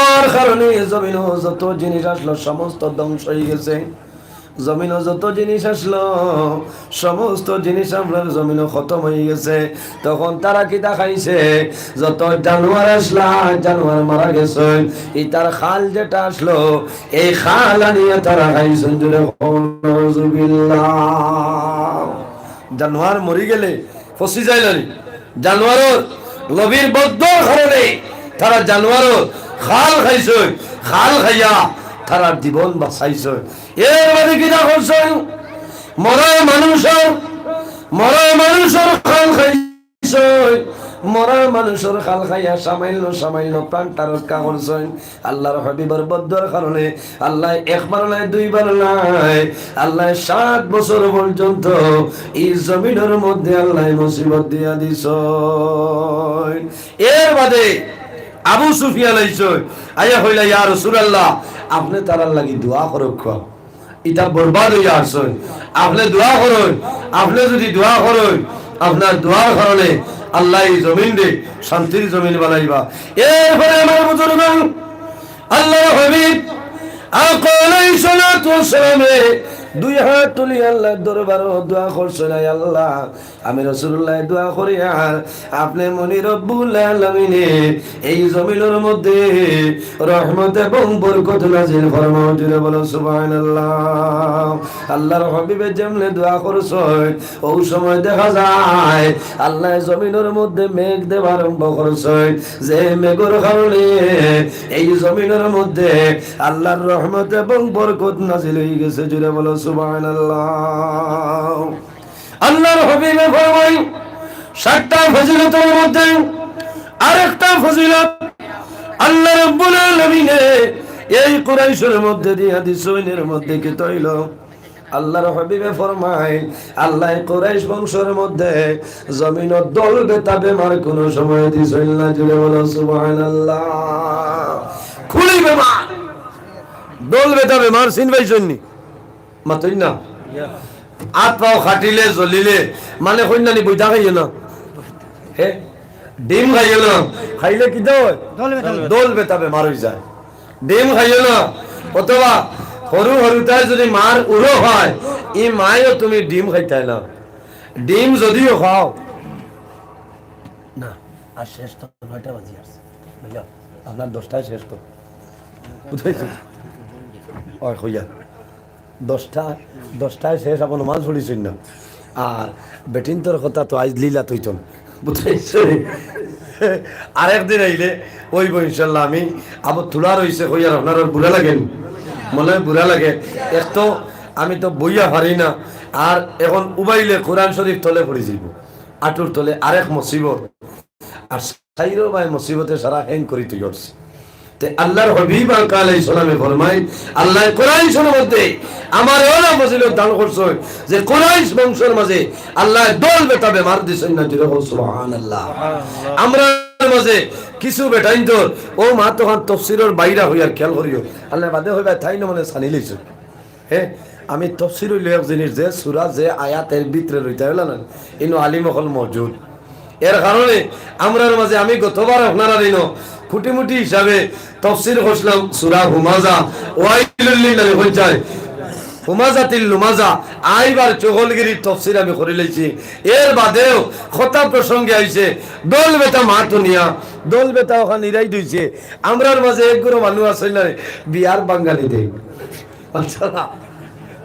আর কারণে জমিনো যত জিনিস আসলো, সমস্ত ধ্বংস অইগেছে। জমিনো যত জিনিস আসলো, সমস্ত জিনিস আপনার জমিনো খতম অইগেছে। তখন তারা কিতা খাইছে? যত জানোয়ার আসলা, জানোয়ার মারা গেছে, ইতার খাল যেটা আসলো, এই খাল আনিয়া তারা খাইছইন। জোরে কও, নাউজুবিল্লাহ। জানোয়ার মরি গেলে ফসি যায় না নি? জানোয়ারর নবীর বদদোয়ার কারণে তারা জানোয়ারর খাল খাইছইন, খাল খাইয়া তারা জীবন বাঁচাইছইন। এর বাদে কিতা করছইন? মরা মানুষর, মরা মানুষর খাল খাইছইন, মরা মানুষর খাল খাইয়া সামান্য সামান্য প্রাণটা রক্ষা করছইন। আল্লাহর হাবিবর বদদোয়ার কারণে আল্লায় একবার নায়, দুইবার নায়, আল্লায় সাত বছর পর্যন্ত এই জমিনর মধ্যে আল্লায় মুসিবত দিয়া দিছইন। এর বাদে আবু সুফিয়ান আইছইন, আইয়া কইলা, "ইয়া রাসূলুল্লাহ, আপনে তারার লাগি দোয়া করউক্কা।" ইতা বরবাদ অইয়া আছইন। আপনে দোয়া করইন, আপনে যুদি দোয়া করইন, আপনার দোয়ার কারণে আল্লায় ই জমিনরে শান্তির জমিন বানাইবা। এরপরে আমার বুজুর্গ, আল্লাহর হাবিব আকা আলাইহিস সালাতু ওয়াস সালামে দুই হাত তুলি আল্লাহর দরবারো দোয়া করছইন, "আয় আল্লাহ, আমি রাসূলুল্লায় দোয়া করিয়ার, আপনে মনি রব্বুল আলামিনে এই জমিনর মধ্যে রহমত এবং বরকত নাজিল ফরমাও।" জোরে বলো সুবহানাল্লাহ। আল্লাহর হাবিবে যেমনে দোয়া করছইন, অউ সময় দেখা যায় আল্লায় জমিনর মধ্যে মেঘ দেওয়া আরম্ভ করছইন, যে মেঘর কারণে এই জমিনর মধ্যে আল্লাহর রহমত এবং বরকত নাজিল অইগেছে। জোরে বলো সুবহানাল্লাহ। আল্লাহর হাবিবে ফরমাইন, সাতটা ফজিলতর মধ্যে আরেকটা ফজিলত আল্লাহ রাব্বুল আলামিনে এই কুরাইশর মধ্যে দিয়া দিছইন। এর মধ্যে কিতা অইলো? আল্লাহর হাবিবে ফরমাইন, আল্লায় কুরাইশ বংশর মধ্যে জমিনো দল বেতা বেমার কুনু সময় দিছইন না। জোরে বলো সুবহানাল্লাহ। খুলি বেমার, দল বেতা বেমার চিন পাইছইন নি? মাতইন না। আত পাও কাটিলে, জ্বলিলে, মানে কইন না নি, বইতা খাইও না। হে? ডিম খাইও না। খাইলে কিতা অয়? দল বেতা। দল বেতা বেমার অইযায়। ডিম খাইও না। অথবা হুরু হুরুতায় যুদি মার উরো খায়, ই মায়ও তুমি ডিম খাইতায় না। ডিম যুদিও খাও, না, আর শেষ তো নয়টা বাজি আছে। বুঝলা? আপনার দশটায় শেষ তো। বুঝাইছি? ওই কইয়া। দশটা, দশটায় শেষ, আপনে নমাজ পড়ছইন না। আর বেটিন্তর কথা তো আইজ লীলা তুইতন। বুঝাইছি? আরেকদিন আইলে অইবো ইনশাআল্লাহ। আমি আবার তুলা রইছে, কইয়ার আপনার আর বুড়া লাগেন? মনে অয় বুড়া লাগে। এক তো আমি তো বইয়া পারি না, আর এখন উবাইলে কোরআন শরীফ তলে পড়ি যাইবো। আটুর তলে আরেক মুসিবত। আর সাইরো ভাই মুসিবতে সারা হ্যাং করি তুই করছে। তে আল্লাহর হাবিব আকা আলাইহিস সালামে ফরমাইন, আল্লায় কুরাইশর মধ্যে আমারে অলা ফজিলত দান করছইন যে কুরাইশ বংশর মাঝে আল্লায় দল বেতা বেমার দিছইন না। জোরে কও সুবহানাল্লাহ। আমরার মাঝে কিছু বেটাইন্তর, অউ মাতখান তফসিরর বাইরা অইয়ার, খেয়াল করিও, আল্লায় বাদে কইবা তাইন মনে সানি লইছইন। হে, আমি তফসির অইলো এক জিনিস, যে সূরা, যে আয়াত এর ভিতরে রইতা অইলা না, ইনো আলিম অকল মওজুদ। এর কারণে আমরার মাঝে আমি গতবার আপনারার ইনো খুটিমুটি হিসাবে তফসির করছিলাম সূরা হুমাজা, ওয়াইলুল লিল, আমি কইন চাই, হুমাজাতিল লুমাজা, আইবার চগলগিরির তফসির আমি করি লাইছি। এর বাদেও কথা প্রসঙ্গে আইছে, দল বেতা মাত নিয়া, দল বেতা অখান ইরাই দিছে। আমরার মাঝে এক গুরু মানুষ আছে না, বিয়ার বাঙালি দেই। আচ্ছা,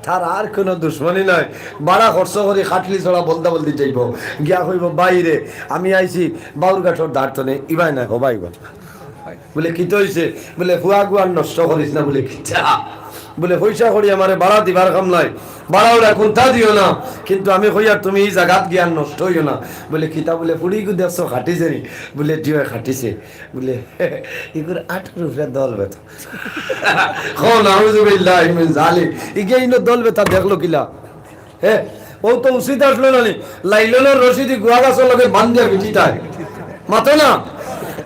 তার আর কুনু দুশমনি নাই। ভাড়া খরচ করি খাটলি ছড়া বলদা বলদি যাইবো। গিয়া কইবো, "বাইরে, আমি আইছি বাউরঘাটর ধার তনে, ইবায় না, হবাই বা।" বুলে, "কিতা অইছে?" বুলে, "ফুয়া গুয়ার নষ্ট করিস না।" বুলে, "কিতা?" বুলে, "পয়সা করি আমারে ভাড়া দিবার কাম নাই, ভাড়া ওরা কুন্তা দিও না, কিন্তু আমি কইয়ার তুমি ই জাগাত গিয়া নষ্ট অইও না।" বুলে, "কিতা?" বুলে, "ফুড়ি গু দেখছো খাটিছে নি?" বুলে, "জি অয় খাটিছে।" বুলে, "ইগুর আটুর উপরে দল বেতা।" কও, "নাউজুবিল্লাহি মিন জালিক।" ইগে ইনো দল বেতা দেখলো কিলা? হে, অউ তো উচিত আসলো না নি? লাইলনর রশি দি গুয়া গাছর লগে বান্ধিয়া বিটিতায়। মাতো না?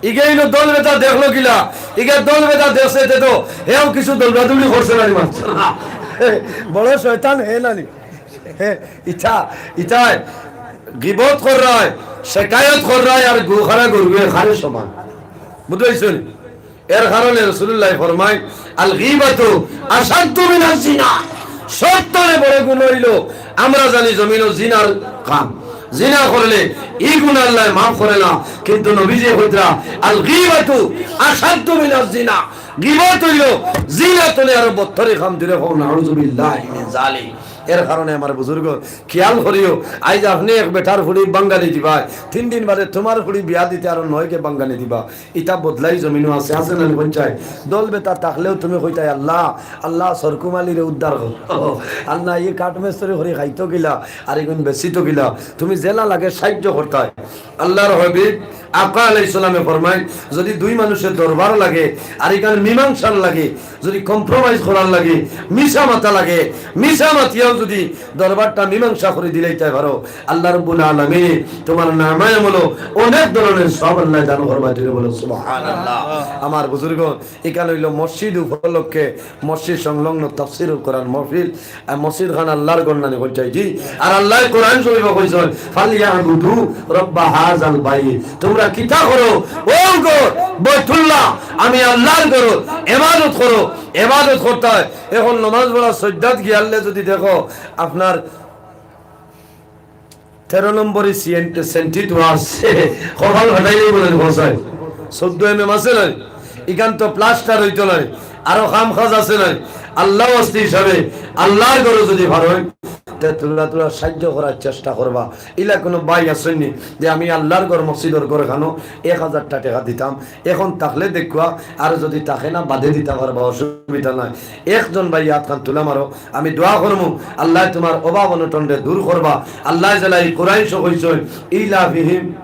ইগে ইনো দল বেতা দেখলো কিলা? ইগে দল বেতা দেখছে তে তো, হেও কিছু দৌড়াদৌড়ি করছে না নি মাতো? হে, বড় শয়তান হে না নি? হে, ইতা, ইতায় গিবত কররায়, শেকায়ত কররায়, আর গু খারা গরুয়ে খারে সমান। বুঝতে পারছো নি? এর কারণে রাসূলুল্লাহ ফরমাইন, "আল গীবাতু আশাদ্দু মিনাজ জিনা।" সব তনে বড় গুনা অইলো, আমরা জানি জমিনো জিনার কাম। জিনা করলে ই গুনা আল্লায় মাফ করে না, কিন্তু নবীজিয়ে কইতরা, "আল গীবাতু আশাদ্দু মিনাজ জিনা।" গীবত অইলো জিনা তনে আরো বদতর কাম। জুরে কও, "নাউযুবিল্লাহি মিন যালিক।" এর কারণে আমার বুজুর্গ, খিয়াল করিও, আইজ আপনে এক বেটার ফুড়ি বাঙ্গালি দিবায়, তিন দিন বাদে তুমার ফুড়ি বিয়া দিতে আরো নয়গে বাঙ্গালি দিবা। ইতা বদলাই জমিনো আছে, আছে না নি? কইন চাই, দল বেটা থাকলেও তুমি কইতায়, "আল্লাহ, আল্লাহ, সরকুম আলীরে উদ্ধার কর।" আর না, ই কাঠমিস্ত্রি করি খাইতো কিলা, আর ইগুন বেচিতো কিলা, তুমি যেলা লাগে সাহায্য করতায়। আল্লাহর হাবিব আকা আলাইহিস সালামে ফরমাইন, যদি দুই মানুষের দরবার লাগে, আর ইখান মীমাংসার লাগে, যদি compromise করার লাগে, মিছা মাতা লাগে, মিছা মাতিয়াও যদি দরবারটা মীমাংসা করি দিলাইতায় পারো, আল্লাহ রাব্বুল আলামিন তুমার নামায়ে আমলো অনেক ধরনের সওয়াব আল্লায় দান করবা। জুরে বলো সুবহানাল্লাহ। আমার বুজুর্গ, ইখান অইলো মসজিদ উপলক্ষে মসজিদ সংলগ্ন তাফসীরুল কোরআন মাহফিল। আর মসজিদ খান আল্লাহর ঘর নানি? কইন চাই জি। আর আল্লায় কোরআন শরীফো কইছইন, "ফালইয়াবুদু রাব্বা হাযাল বাইত।" তুমরা কিতা করো? অউ ঘর, বাইতুল্লাহ, আমি আল্লাহর ঘর, ইবাদত করো, ইবাদত করতায়। এখন নমাজ পড়া সইজদাত গিয়ালে যদি দেখো, আপনার তেরো নম্বরই সেন্ট-, সেন্টিত আছে। কপাল ফাটাইলেই বলেন, "হোসাই।" চৌদ্দ এমএম আছে না? ইখান তো প্লাস্টার অইতো নায়, আরো কাম কাজ আছে না? আল্লাহ ওয়াস্তে হিসাবে আল্লাহর ঘরো যদি পারইন, তে তুলা তুলা সাহায্য করার চেষ্টা করবা। ইলা কুনু ভাই আছইন নি যে আমি আল্লাহর ঘর, মসজিদর ঘর খানো এক হাজারটা টেকা দিতাম, এখন থাকলে দেখবা, আর যদি থাকে না, বাদে দিতা পারবা, অসুবিধা নাই। একজন ভাই আত খান তুলা মারো, আমি দোয়া করমু, আল্লায় তুমার অভাব অনটনরে দূর করবা। আল্লায় যেলা ই কোরআন শো কইছইন, ইলাফিহিম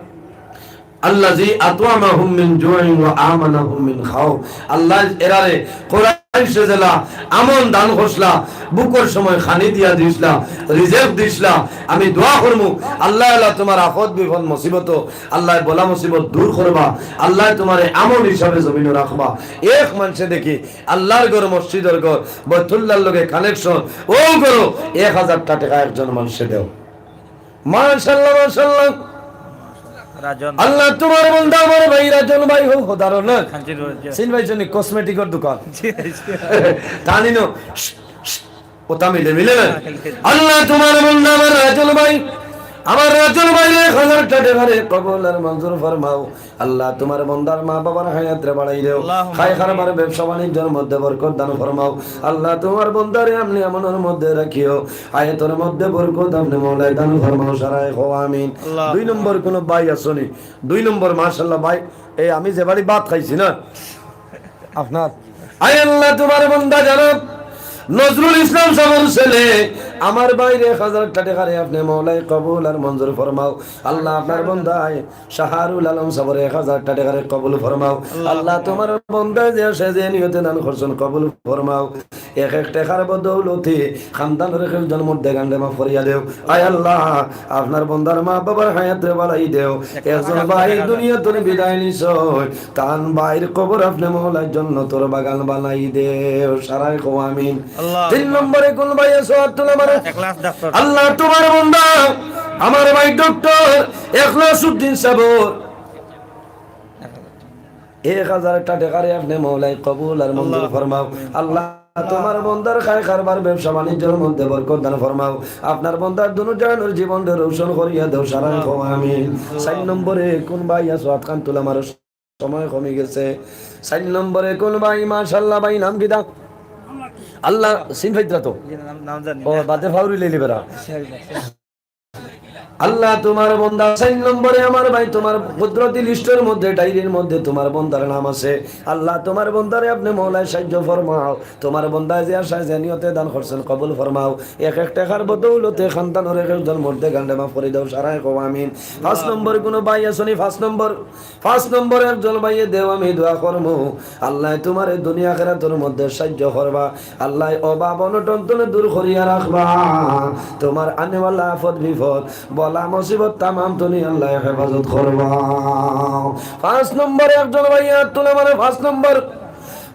আল্লাযী আতআমাহুম মিন জুইন ওয়া আমানাহুম মিন খাউফ। আল্লায় এরারে কোরআন শো যেলা আমন দান করছলা, ভুকর সময় খানি দিয়া দিছলা, রিজিক দিছলা। আমি দোয়া করমু, আল্লায় আল্লাহ তুমার আফত বিপদ মুসিবত, আল্লায় বালা মুসিবত দূর করবা, আল্লায় তুমারে আমন হিসাবে জমিনো রাখবা। এক মানষে দেখি আল্লাহর ঘর, মসজিদর ঘর, বাইতুল্লাহর লগে connection, অউ ঘরো এক হাজারটা টেকা একজন মানষে দেও। মাশাআল্লাহ, মাশাআল্লাহ। রাজন। আল্লাহ তুমার বন্দা আমার ভাই রাজন ভাই হউ হদারো না। খানচির রয়েছে। চিন ভাই জনি কসমেটিকর দোকান। জি, জি। তানি নো। অতা মিলে, মিলে না? আল্লাহ তুমার বন্দা আমার রাজন ভাই, আমার রাজন ভাইরে এক হাজারটা টেকারে কবুল আর মঞ্জুর ফরমাও। আল্লাহ তুমার বন্দার মা বাবার হায়াতরে বাড়াই দেও। আল্লাহুম্মা খাই আমিন। খারবার ব্যবসা বাণিজ্যর মধ্যে বরকত দান ফরমাও। আল্লাহ তুমার বন্দারে আমনে আমনর মধ্যে রাখিও। হায়াতর মধ্যে বরকত আপনে মওলায় দান ফরমাও। সারায় কও আমিন। আল্লাহুম্মা দুই নম্বর কুনু ভাই আছইন নি? দুই নম্বর, মাশাআল্লাহ ভাই, এই আমি যে বাড়ি ভাত খাইছি না, আপনার, আয় আল্লাহ, তুমার বন্দা জনাব নজরুল ইসলাম সাবর ছেলে, আমার ভাইরে এক হাজারটা টেকারে আপনে মওলায় কবুল আর মঞ্জুর ফরমাও। আল্লাহ, আপনার বন্দায় শাহরুল আলম সাবরে এক হাজারটা টেকারে কবুল ফরমাও। আল্লাহ, তুমার বন্দায় যে আশায় যে নিয়তে দান করছইন কবুল ফরমাও। এক এক টেকার বদৌলতে খানদানর এক একজন মুর্দেগানরে মাফ করিয়া দেও। আয় আল্লাহ, আপনার বন্দার মা বাবার হায়াতরে বাড়াই দেও। একজন ভাই দুনিয়া তনে বিদায় নিছইন, তান ভাইর কবর আপনে মওলায় জন্নতর বাগান বানাই দেও। সারায় কও আমিন। আল্লাহ। তিন নম্বরে কুন ভাই আছো? আত তুলা মারো। আল্লাহ, তুমার বন্দা, আমার ভাই ডক্টর এখলাসউদ্দিন সাবর এক হাজারটা টেকারে আপনে মওলায় কবুল আর মঞ্জুর ফরমাও। আল্লাহ, তুমার বন্দার খাই খারবার ব্যবসা বাণিজ্যর মধ্যে বরকত দান ফরমাও। আপনার বন্দার দুনো জাহানর জীবনরে রোশন করিয়া দেও। সারায় কও আমিন। চাইর নম্বরে কুন ভাই আছো? আত খান তুলা মারো, সময় কমি গেছে। চাইর নম্বরে কুন ভাই? মাশাআল্লাহ ভাই, নাম কিতা? আল্লাহ, চিন পাইতরা তো? জি, নাম, নাম জানি না। ও, বাদে ফাউরি লইলি বেড়া। আল্লাহ, তুমার বন্দা চাইর নম্বরে আমার ভাই, তুমার কুদরতি লিস্টর মধ্যে, ডায়েরির মধ্যে তুমার বন্দার নাম আছে। আল্লাহ, তুমার বন্দারে আপনে মওলায় সাহায্য ফরমাও। তুমার বন্দায় যে আশায় যে নিয়তে দান করছইন কবুল ফরমাও। এক এক টেকার বদৌলতে খানদানর এক একজন মুর্দেগানরে মাফ করি দেও। সারায় কও আমিন। পাঁচ নম্বর কুনু ভাই আছো নি? পাঁচ নম্বর, পাঁচ নম্বর একজন ভাইয়ে দেও, আমি দোয়া করমু। আল্লায় তুমারে দুনিয়া আখিরাতর মধ্যে সাহায্য করবা। আল্লায় অভাব অনটন তনে দূর করিয়া রাখবা। তুমার আনেওয়ালা আফত বিপদ, বালা মুসিবত তামাম তনে আল্লায় হেফাজত করবা। পাঁচ নম্বরে একজন ভাইয়ে আত তুলা মারো, পাঁচ নম্বর।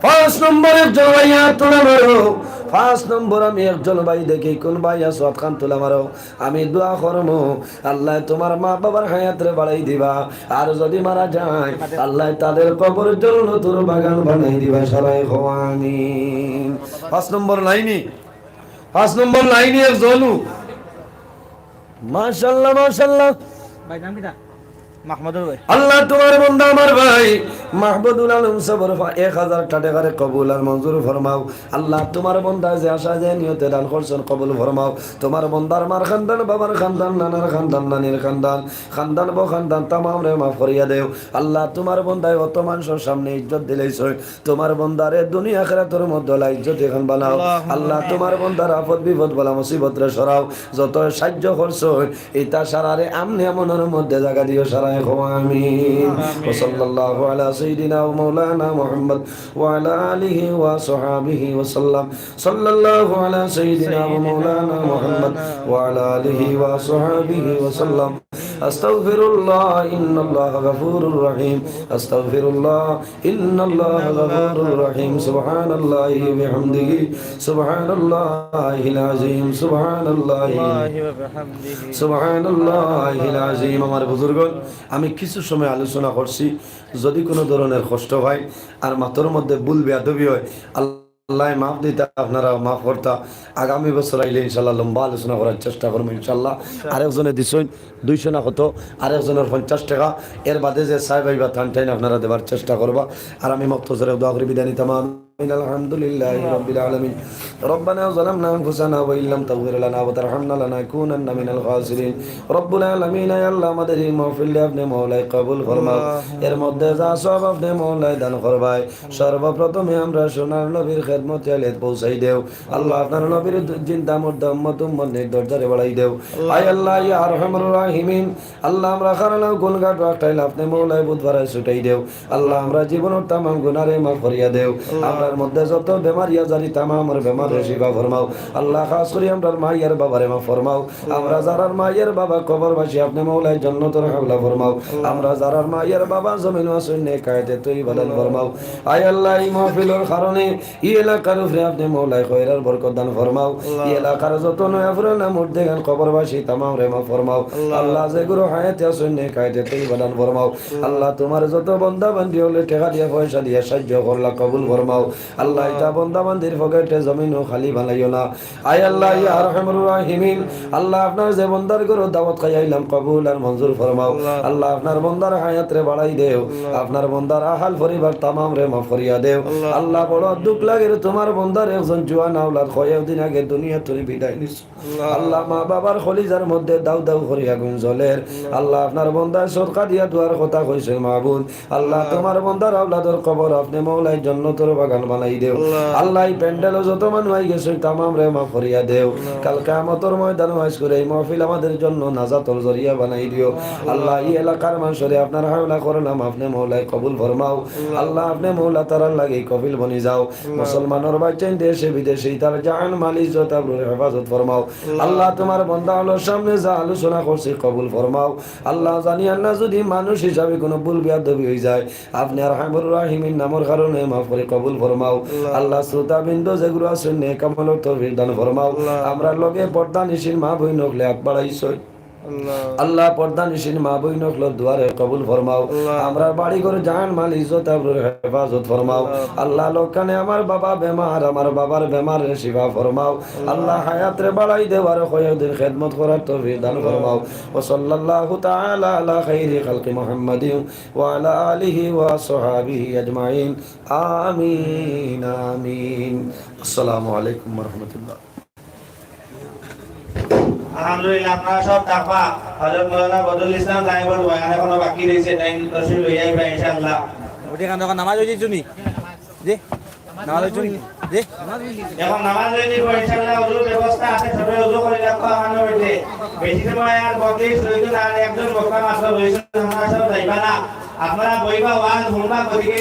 পাঁচ নম্বরে একজন ভাইয়ে আত তুলা মারো। পাঁচ নম্বর আমি একজন ভাই দেখি, কুন ভাই আছো? আত খান তুলা মারো। আমি দোয়া করমু, আল্লায় তুমার মা বাবার হায়াতরে বাড়াই দিবা। আর যদি মারা যায়, আল্লায় তাদের কবর জন্নতর বাগান বানাই দিবা। সারায় কও আমিন। পাঁচ নম্বর লাইনি। পাঁচ নম্বর লাইনে একজন। মাশাআল্লাহ, মাশাআল্লাহ। ভাই, নাম কিতা? মাহমুদুল ভাই। আল্লাহ, তোমার বন্দা আমার ভাই মাহমুদুল আলম সাবর ফা-, এক হাজার টেকারে কবুল আর মঞ্জুর ফরমাও। আল্লাহ, তোমার বন্দা যে আশা যে নিয়তে দান করছইন কবুল ফরমাও। তোমার বন্দার মার খান্দান, বাবার খান্দান, নানার খান্দান, নানির খান্দান, খান্দান বো খান্দান তামামরে মাফ করিয়া দেও। আল্লাহ, তোমার বন্দায় অত মানষর সামনে ইজ্জত দিলাইছইন, তোমার বন্দারে দুনিয়া আখিরাতর মধ্যে আলা ইজ্জত এখান বানাও। আল্লাহ, তোমার বন্দার আপদ বিপদ বালা মুসিবতরে সরাও। যত সাহায্য করছইন, ইতা সারারে আমনে আমনর মধ্যে জাগা দিও, সারায় কও আমিন। আমিন। ওয়া সাল্লাল্লাহু আলা সাইয়্যিদিনা ওয়া মাওলানা মুহাম্মদ ওয়া আলা আলিহি ওয়া সাহাবিহি ওয়া সাল্লাম। সাল্লাল্লাহু আলা সাইয়্যিদিনা ওয়া মাওলানা মুহাম্মদ ওয়া আলা আলিহি ওয়া সাহাবিহি ওয়া সাল্লাম। আস্তাগফিরুল্লাহ, ইন্নাল্লাহা গাফুরুর রহিম। আস্তাগফিরুল্লাহ, ইন্নাল্লাহা গাফুরুর রহিম। সুবহানাল্লাহি ওয়া বিহামদিহি, সুবহানাল্লাহিল আযীম, সুবহানাল্লাহি, সুবহানাল্লাহিল আযীম। আমার বুজুর্গণ, আমি কিছু সময় আলোচনা করছি, যদি কোনো ধরনের কষ্ট হয় আর মাতর মধ্যে ভুল বেয়াদবি হয়, আল্লায় মাফ দিতা, আপনারাও মাফ করতা। আগামী বছর আইলে ইনশাআল্লাহ লম্বা আলোচনা করার চেষ্টা করমু ইনশাআল্লাহ। আরেকজনে দিছইন দুইশো না কত, আরেকজনর পঞ্চাশ টেকা, এর বাদে যে সাহেব আইবা তান টাইন আপনারা দেবার চেষ্টা করবা। আর আমি মখতসরে দোয়া করি বিদায় নিতাম। আমিন। আলহামদুলিল্লাহি রাব্বিল আলামিন। ربنا ظلمنا أنفسنا وإن لم تغفر لنا وترحمنا لنكونن من الخاسرين। রব্বুল আলামিন, আয় আল্লাহ, আমাদের এই মাহফিলটা আপনে মওলায় কবুল ফরমাও। এর মধ্যে যা সওয়াব আপনে মওলায় দান করবায়, সর্বপ্রথমে আমরা সোনার নবীর খেদমতে আলিয়াত পৌঁছাই দেও। আল্লাহ, আপনার নবীর জিন্দা মুর্দা উম্মত উম্মত নির্দরজারে বাড়াই দেও। আয় আল্লাহ, ইয়া আরহামুর রাহিমিন, আল্লাহ, আমরা খারাপ গুনগার রাখটাইল আপনে মওলায় বুধবারে ছুটাই দেও। আল্লাহ, আমরা জীবনর তামাম গুনারে মাফ করিয়া দেও। আমরার মধ্যে যত বেমারি আজারি তামামর বেমাররে শিফা ফরমাও। আল্লাহ, খাস করি আমরার মাইয়ার বাবারে মাফ ফরমাও। আমরা যারার মাইয়ার বাবা কবরবাসী আপনে মওলায় জন্নতর হাওলা ফরমাও। আমরা যারার মাইয়ার বাবা জমিন ওয়াসুন নেক হায়াতে তৈবা দান ফরমাও। আয় আল্লাহ, এই মাহফিলর কারণে ই এলাকার উপরে আপনে মওলায় খয়রার বরকত দান ফরমাও। ই এলাকার যত নয়া পুরানা মুর্দেগান কবরবাসী তামামরে মাফ ফরমাও। আল্লাহ, যেগুলো হায়াতে আছইন নেক হায়াতে তৈবা দান ফরমাও। আল্লাহ, তোমার যত বন্দা বান্দি অকলে টেকা দিয়া পয়সা দিয়া সাহায্য করলা কবুল ফরমাও। আল্লাহ, ইতা বন্দা বান্দির পকেটে জমিনও খালি বানাইও না। আয় আল্লাহ, ইয়া আরহামুর রাহিমিন, আল্লাহ, আপনার যে বন্দার ঘরো দাওয়াত খাই আইলাম কবুল আর মঞ্জুর ফরমাও। আল্লাহ, আপনার বন্দার হায়াতরে বাড়াই দেও। আপনার বন্দার আহাল পরিবার তামামরে মাফ করিয়া দেও। আল্লাহ, বড় দুখ লাগের, তোমার বন্দার একজন জুয়ান আওলাদ কয়েকদিন আগে দুনিয়া থনে বিদায় নিছে। আল্লাহ, মা বাবার কলিজার মধ্যে দাউ দাউ করি আগুন জ্বলের। আল্লাহ, আপনার বন্দায় সদকা দিয়া দোয়ার কথা কইছে মাবুদ। আল্লাহ, তোমার বন্দার আওলাদর কবর আপনে মওলায় জন্নতর বাগান বানাই দেও। আল্লাহ, এই প্যান্ডেলো যত মানুষ আই গেছে তামামরে মাফ করিয়া দেও। কাল কিয়ামতর ময়দানো আইজ করে এই মাহফিল আমাদের জন্য নাজাতর জরিয়া বানাই দিও। আল্লাহ, এই এলাকার মানষরে আপনার হাওলা করলাম, আপনে মওলায় কবুল ফরমাও। আল্লাহ, আপনে মওলা তারার লাগি কফিল বনি যাও। মুসলমানর বাচ্চাইন দেশে বিদেশে তার জান মাল ইজ্জত আবরুর হেফাজত ফরমাও। আল্লাহ, তোমার বন্দা অকলর সামনে যা আলোচনা করছি কবুল ফরমাও। আল্লাহ, জানি আল্লাহ যদি মানুষ হিসাবে কোনো ভুল বেয়াদবি হয়ে যায়, আপনে আরহামুর রাহিমিন নামর কারণে মাফ করি কবুল ফরমাও। আল্লাহ, শ্রোতাবৃন্দ যেগুলো আছইন নেক আমলর তৌফিক দান ফরমাও। আমরার লগে পর্দানিশীন মা বইন অকলে আত বাড়াইছইন। আল্লাহ, পর্দানিশীন মা বইন অকলর দোয়ারে কবুল ফরমাও। আমরার বাড়ি ঘর জান মাল ইজ্জত আবরুর হেফাজত ফরমাও। আল্লাহ, লক্ষণে আমার বাবা বেমার, আমার বাবার বেমাররে শিফা ফরমাও। আল্লাহ, হায়াতরে বাড়াই দেও আর কয়েকদিন খেদমত করার তৌফিক দান ফরমাও। ওয়া সাল্লাল্লাহু তাআলা আলা খাইরি খালকি মুহাম্মাদিন ওয়া আলা আলিহি ওয়া সাহাবিহি আজমাইন। আমিন, আমিন। আসসালামু আলাইকুম ওয়া রাহমাতুল্লাহ। আলহামদুলিল্লাহ, আপনারা সব থাকবা। হযরত মাওলানা বদরুল ইসলাম সাহেবর বয়ান এখনো বাকি রয়েছে, টাইম দশ মিনিট হয়ে যাবে ইনশাআল্লাহ। ওটা কেন এখন নামাজ হয়ে যাচ্ছে নি? জি? নামাজ হয়ে যাচ্ছে নি? জি? এখন নামাজ হয়ে যাবে ইনশাআল্লাহ, ওজুর ব্যবস্থা আছে, সবাই ওজু করে রাখবো আমার নবীতে। বেশি সময় আর বলতে প্রয়োজন আর একজন বক্তা মাত্র রয়েছেন, আপনারা সব যাইবা না। আপনারা বইবা ওয়াজ শুনবা, গতিকে